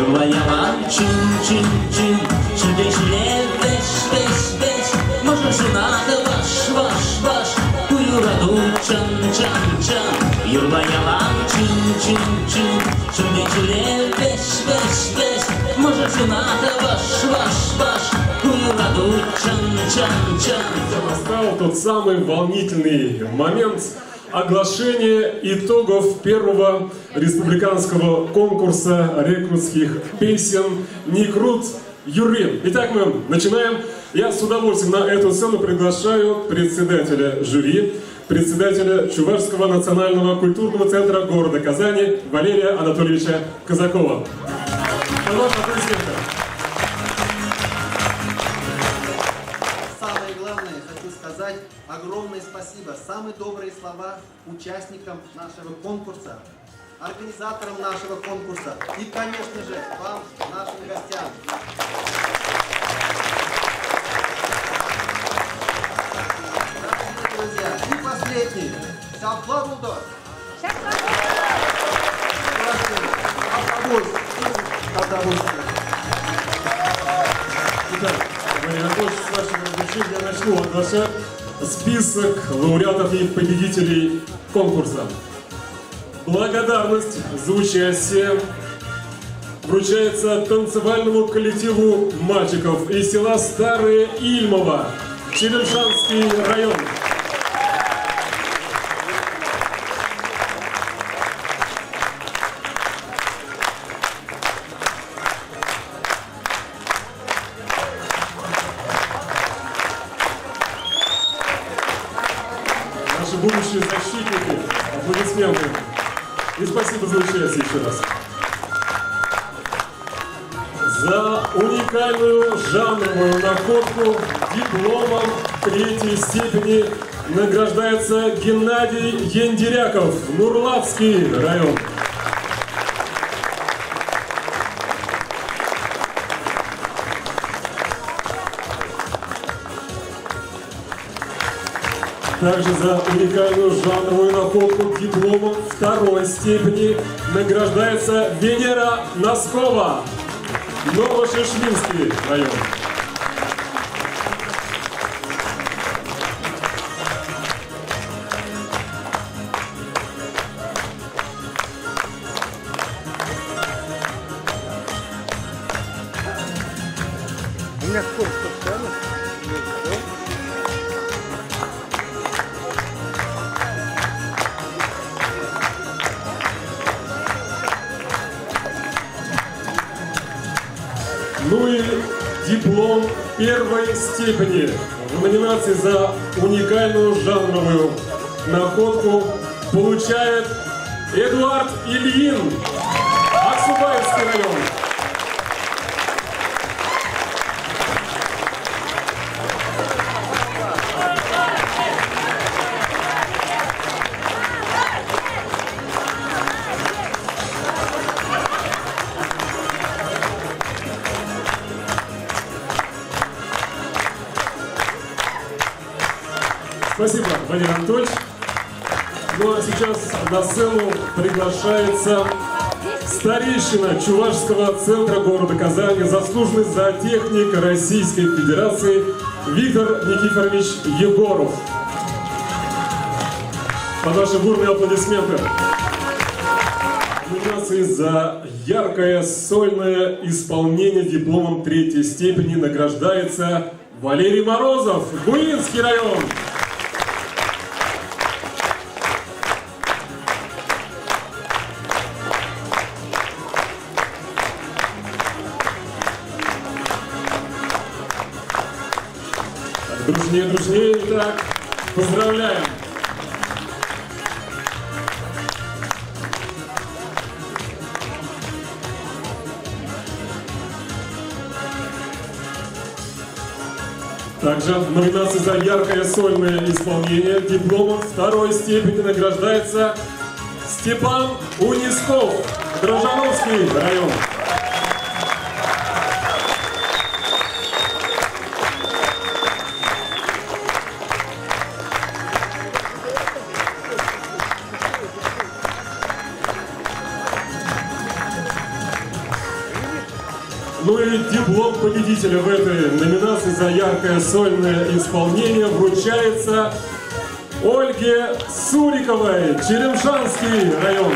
Юрла ялан чун-чун-чун, ҫӳлте ҫӳле вӗҫ, вӗҫ, вӗҫ, мӑшӑр ҫунатӑ ваш, ваш, ваш, ку юрату чӑн, чӑн, чӑн. Юрла ялан чун-чун-чун, ҫӳлте ҫӳле вӗҫ, вӗҫ, вӗҫ, мӑшӑр ҫунатӑ ваш, ваш, ваш, ку юрату чӑн, чӑн, чӑн. Настал тот самый волнительный момент оглашения итогов первого республиканского конкурса рекрутских песен «Некрут Юрри». Итак, мы начинаем. Я с удовольствием на эту сцену приглашаю председателя жюри, председателя Чувашского национального культурного центра города Казани Валерия Анатольевича Казакова. Под ваши аплодисменты. Самое главное, хочу сказать огромное спасибо, самые добрые слова участникам нашего конкурса, организаторам нашего конкурса и, конечно же, вам, нашим гостям. Дорогие друзья, и последний. Ҫапла пултӑр. Ҫапла пултӑр. Итак, Валерий Анатольевич, с вашего разрешения я начну оглашать список лауреатов и победителей конкурса. Благодарность за участие вручается танцевальному коллективу мальчиков из села Старое Ильмово, Черемшанский район. Наши будущие защитники, аплодисменты. И спасибо за участие еще раз. За уникальную жанровую находку дипломом третьей степени награждается Геннадий Ендеряков, Нурлатский район. Также за уникальную жанровую находку дипломом второй степени награждается Венера Носкова, Новошешминский район. У меня скорость постоянно. Ну и диплом первой степени в номинации за уникальную жанровую находку получает Эдуард Ильин, Аксубаевский район. Спасибо, Валерий Анатольевич. Ну а сейчас на сцену приглашается старейшина Чувашского центра города Казани, заслуженный зоотехник Российской Федерации Виктор Никифорович Егоров. Под ваши бурные аплодисменты. Номинации за яркое сольное исполнение дипломом третьей степени награждается Валерий Морозов, Буинский район. Дружнее, дружнее, итак, поздравляем! Также в номинации за яркое сольное исполнение дипломом второй степени награждается Степан Унисков, Дрожжановский район. Ну и диплом победителя в этой номинации за яркое сольное исполнение вручается Ольге Суриковой, Черемшанский район.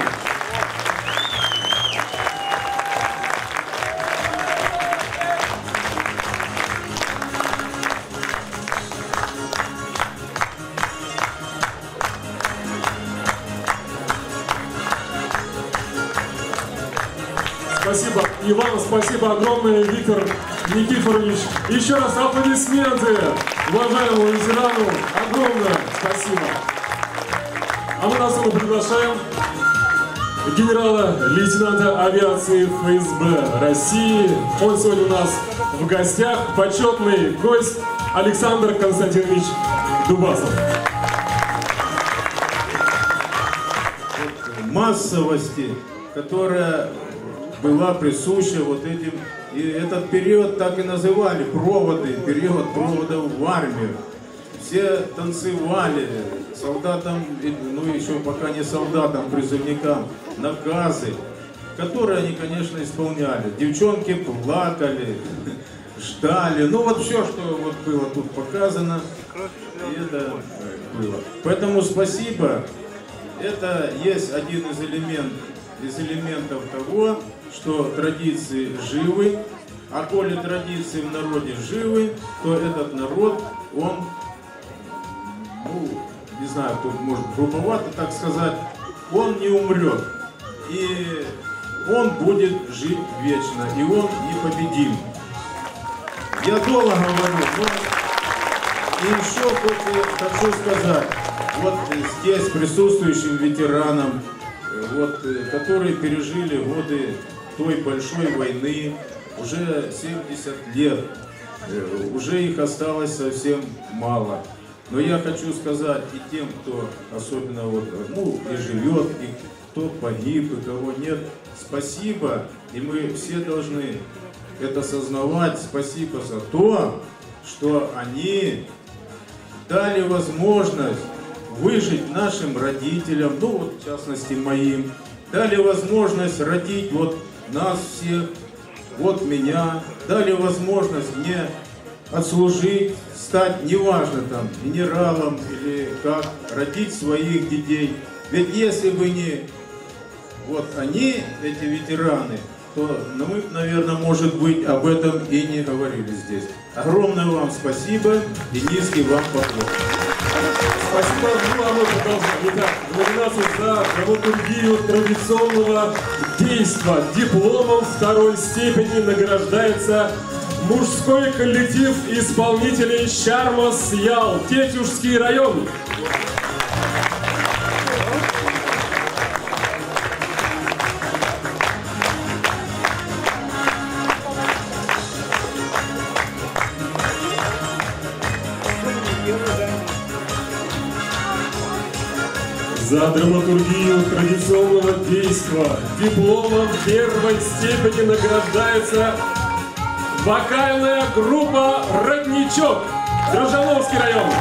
Спасибо. И вам спасибо огромное, Виктор Никифорович. Еще раз аплодисменты уважаемому ветерану. Огромное спасибо. А мы на сцену приглашаем генерала-лейтенанта авиации ФСБ России. Он сегодня у нас в гостях. Почетный гость Александр Константинович Дубасов. Массовости, которая была присуща вот этим, и этот период так и называли, проводы, период проводов в армию. Все танцевали, солдатам, ну еще пока не солдатам, призывникам, наказы, которые они, конечно, исполняли. Девчонки плакали, ждали, ну вот все, что вот было тут показано, и это было. Поэтому спасибо, это есть один из элементов, из элементов того, что традиции живы, а коли традиции в народе живы, то этот народ, он, ну, не знаю, тут может грубовато так сказать, он не умрет. И он будет жить вечно, и он непобедим. Я долго говорю, но и еще хочу сказать, вот здесь присутствующим ветеранам, вот, которые пережили годы той большой войны, уже 70 лет, уже их осталось совсем мало. Но я хочу сказать и тем, кто особенно вот, ну, и живет, и кто погиб, и кого нет, спасибо, и мы все должны это осознавать, спасибо за то, что они дали возможность выжить нашим родителям, ну вот в частности моим, дали возможность родить вот нас всех, вот меня, дали возможность мне отслужить, стать, неважно там, генералом или как, родить своих детей. Ведь если бы не вот они, эти ветераны, то ну, мы, наверное, может быть, об этом и не говорили здесь. Огромное вам спасибо и низкий вам поклон. Спасибо. Ну, а мы продолжаем. Итак, в номинацию за драматургию традиционного действа дипломом второй степени награждается мужской коллектив исполнителей Щармас Ял, Тетюшский район. За драматургию традиционного действа дипломом первой степени награждается вокальная группа «Родничок», Дрожжановский район.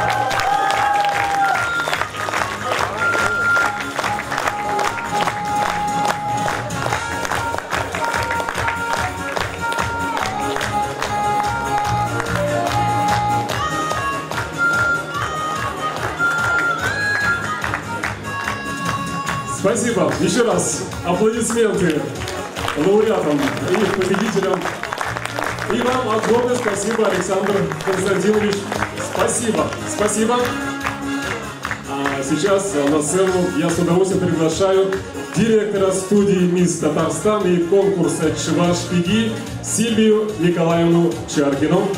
Спасибо. Еще раз аплодисменты лауреатам и победителям. И вам огромное спасибо, Александр Константинович. Спасибо. Спасибо. А сейчас на сцену я с удовольствием приглашаю директора студии «Мисс Татарстан» и конкурса «Чуваш Пиги» Сильвию Николаевну Чаркину.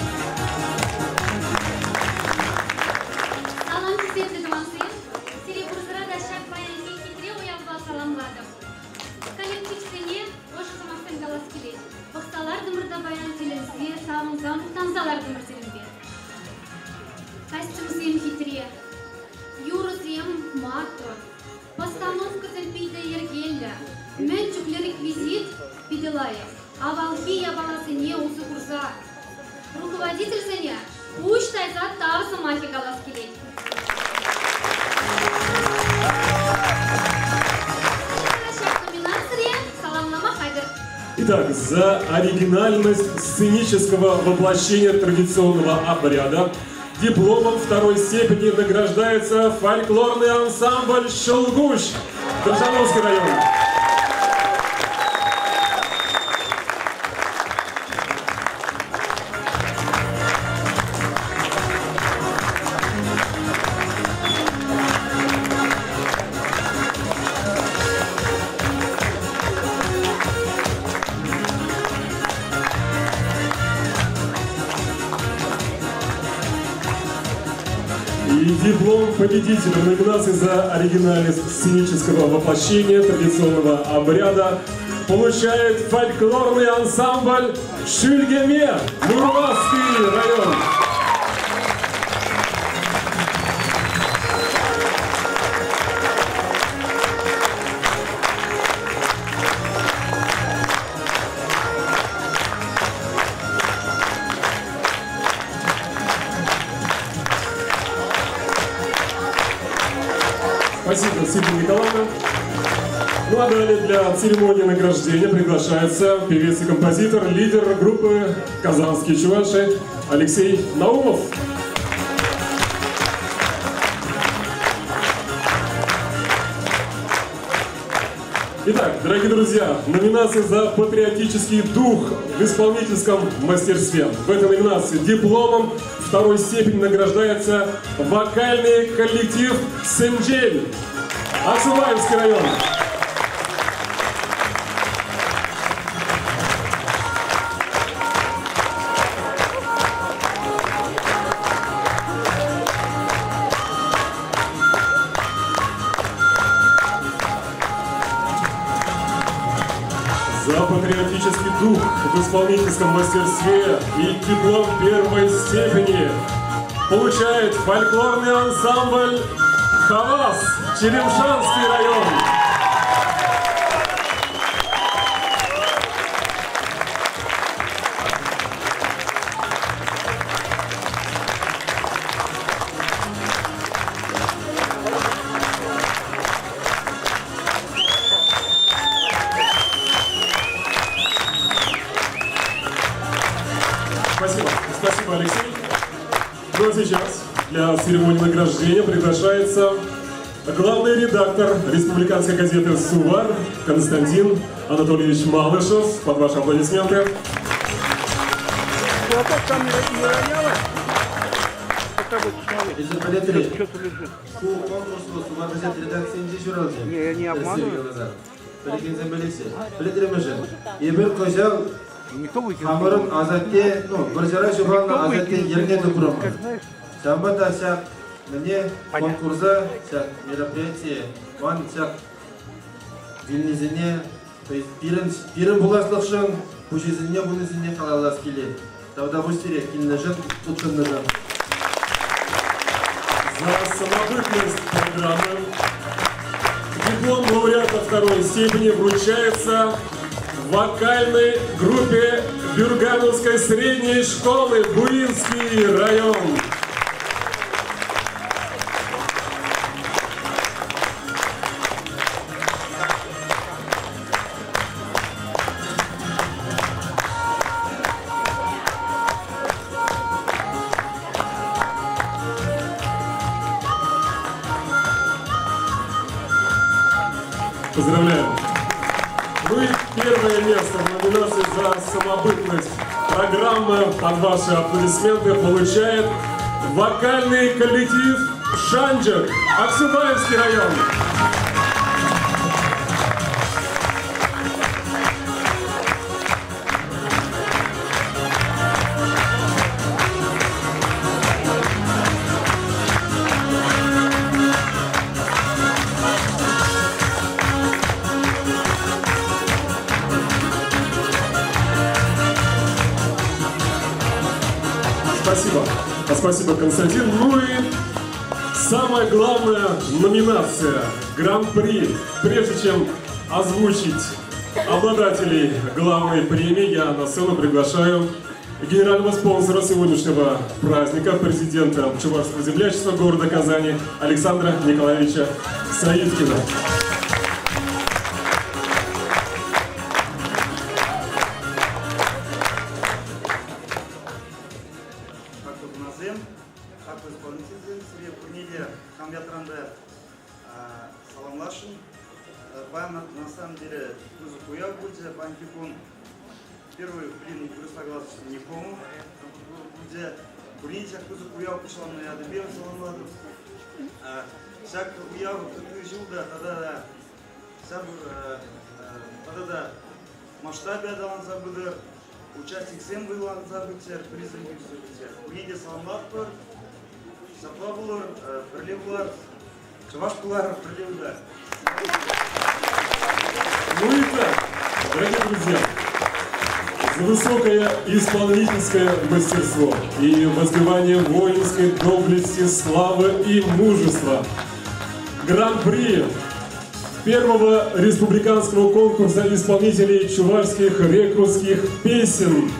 Салам, хисеплӗ тӑвансем! Сире пурсӑра та ҫак паянхи хитре уявпа саламлатӑп. Коллективсене ӑшӑ сӑмахсем калас килет. Пӑхса лартӑмӑр та паян тӗлӗнсе, савӑнса, мухтанса лартӑмӑр сирӗнпе. Костюмсем хитре, юрӑсем маттур, постановкӑсем питӗ йӗркеллӗ. Мӗн чухлӗ реквизит питӗ лайӑх. Авалхи япаласене усӑ курса руководительсене пуҫ тайса тав сӑмахӗ калас килет. Ҫак номинацире саламлама хатӗр. Итак, за оригинальность сценического воплощения традиционного обряда дипломом второй степени награждается фольклорный ансамбль «Шелгуш», Дрожжановский район. И диплом победителя в номинации за оригинальность сценического воплощения традиционного обряда получает фольклорный ансамбль «Шүлгеме», Нурматский район. Спасибо, Сильвия Николаевна. Ну а далее для церемонии награждения приглашается певец и композитор, лидер группы «Казанские чуваши» Алексей Наумов. Итак, дорогие друзья, номинация за патриотический дух в исполнительском мастерстве. В этой номинации дипломом второй степени награждается вокальный коллектив «Сенджель», Аксубаевский район. За патриотический дух в исполнительском мастерстве и диплом первой степени получает фольклорный ансамбль «Хавас», Черемшанский район. Спасибо. Спасибо, Алексей. Ну а сейчас для церемонии награждения приглашается главный редактор республиканской газеты «Сувар» Константин Анатольевич Малышев. Под ваши аплодисменты. Эсир пӗлетӗр-и? Ку конкурс вӑл Сувар хаҫат редакцийӗнче ҫуралчӗ. Пӗлекенсем пӗлеҫҫӗ. Пӗлетӗр-мӗшӗ? Эпир кӑҫал хамӑрӑн асатте, ну, вӑрҫӑра ҫухалнӑ асаттен йӗрне тупрӑмӑр. Ҫавӑнпа та ҫак мӗне конкурса, ҫак мероприятие ман ҫак вилнисене, то есть пирӗн, пирӗн пуласлӑхшӑн пуҫӗсене хунисене халаллас килет. Тавтапуҫ сире килнӗшӗн, хутшӑннӑшӑн. За самобытность программы диплом лауреата второй степени вручается вокальной группе Бюргановской средней школы Буинский район. Поздравляем! Ну и первое место в номинации за самобытность программы под ваши аплодисменты получает вокальный коллектив «Шанджик», Аксубаевский район. Спасибо. Спасибо, Константин. Ну и самая главная номинация Гран-при. Прежде чем озвучить обладателей главной премии, я на сцену приглашаю генерального спонсора сегодняшнего праздника, президента Чувашского землячества города Казани Александра Николаевича Саиткина. Хаклӑ хӑнасем, хаклӑ исполнительсем, сире пурне те хам ятран та саламласшӑн. Паян на самом деле пысӑк уяв пулчӗ. Паянхи кун первый блин вырӑсла каласшӑн никому пулчӗ. Пурин ҫак пысӑк уяв пуҫланнӑ ятӗпе саламлатӑп. Ҫак уяв ытти ҫул та тата та ҫав тата та масштабӗ аталанса пытӑр, участниксем вӑйланса пыччӑр, призсем ӳссе пыччӑр. Пурне те саламлатпӑр. Ҫапла пулӑр, пӗрле пулар, чӑваш пулар, пӗрле пулар. Ну и так, дорогие друзья, за высокое исполнительское мастерство и воздевание воинской доблести, славы и мужества Гран-при первого республиканского конкурса исполнителей чувашских рекрутских песен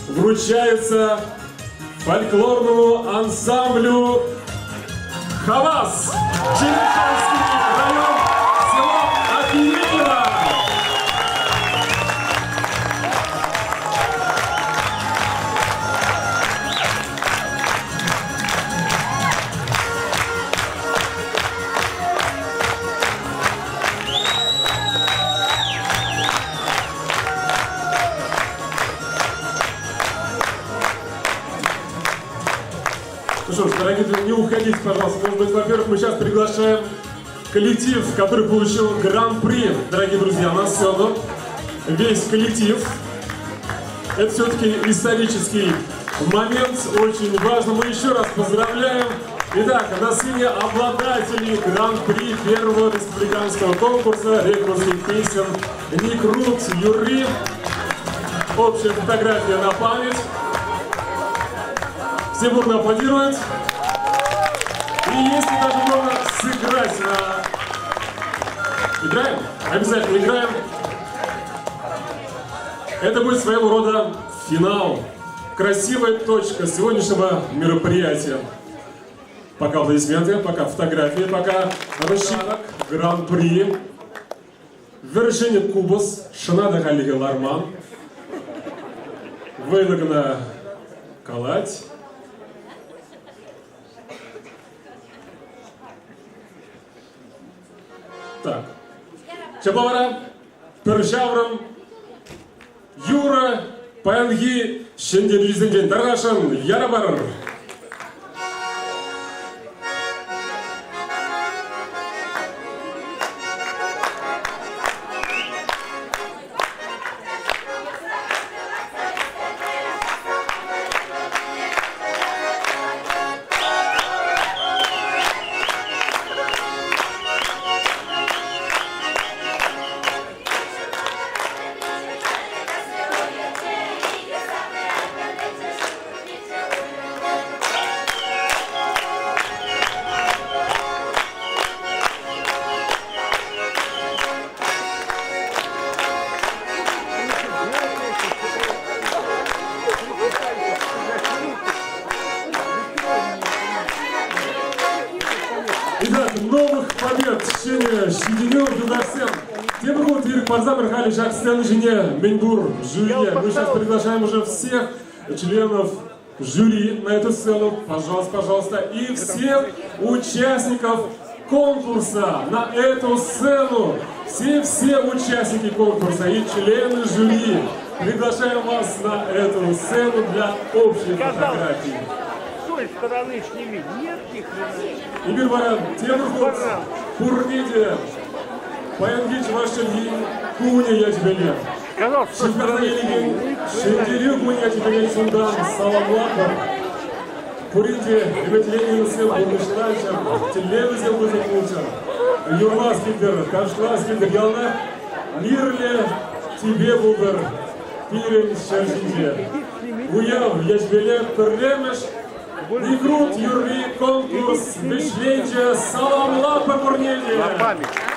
вручается фольклорному ансамблю «Хавас» Черемшанский район, село Акиреево. Ну что ж, дорогие друзья, не уходите, пожалуйста. Может быть, во-первых, мы сейчас приглашаем коллектив, который получил гран-при, дорогие друзья, на сцену. Весь коллектив. Это все-таки исторический момент, очень важно. Мы еще раз поздравляем. Итак, на сцене обладатели гран-при первого республиканского конкурса рекрутских песен Никрут Юрий. Общая фотография на память. Все бурно аплодируют. И если даже можно сыграть на... Играем? Обязательно играем. Это будет своего рода финал. Красивая точка сегодняшнего мероприятия. Пока аплодисменты, пока фотографии, пока расчеток, гран-при. Вӗр-ҫӗнӗ купӑс, шӑна та хальлӗхе ларман. Вӑйлӑ кӑна калать. Так. Ҫапла вара. Пӗр ҫаврӑм юрӑ паянхи ҫӗнтерӳҫӗсенчен тархасшӑн яра парӑр. Итак, новых побед ҫӗнӗ ҫитӗнӳ юлташсем. Тепӗр хут ирӗк парсамӑр халӗ ҫак сцена ҫине мӗнпур жюрине. Мы сейчас приглашаем уже всех членов жюри на эту сцену. Пожалуйста, пожалуйста. И всех участников конкурса на эту сцену. Все-все участники конкурса и члены жюри. Приглашаем вас на эту сцену для общей фотографии. С той стороны сними. Нет ни хрена. Эпир вара тепӗр хут пурне те паянхи чӑваш чӗлхин кунӗ ячӗпеле Ҫывхарса килекен Ҫӗнтерӳ кунӗ ячӗпеле чунтан саламлатпӑр. Пурин те ӗмӗтленнисем пурнӑҫланччӑр, тӗллевӗсем пысӑк пулччӑр. Юрлас килтӗр, ташлас килтӗр, яланах мирлӗ тӳпе пултӑр пирӗн ҫӗр ҫинче. Уяв ячӗпеле пӗрремӗш Никрут юрри конкурс вӗҫленчӗ. Саламлатпӑр пурне те!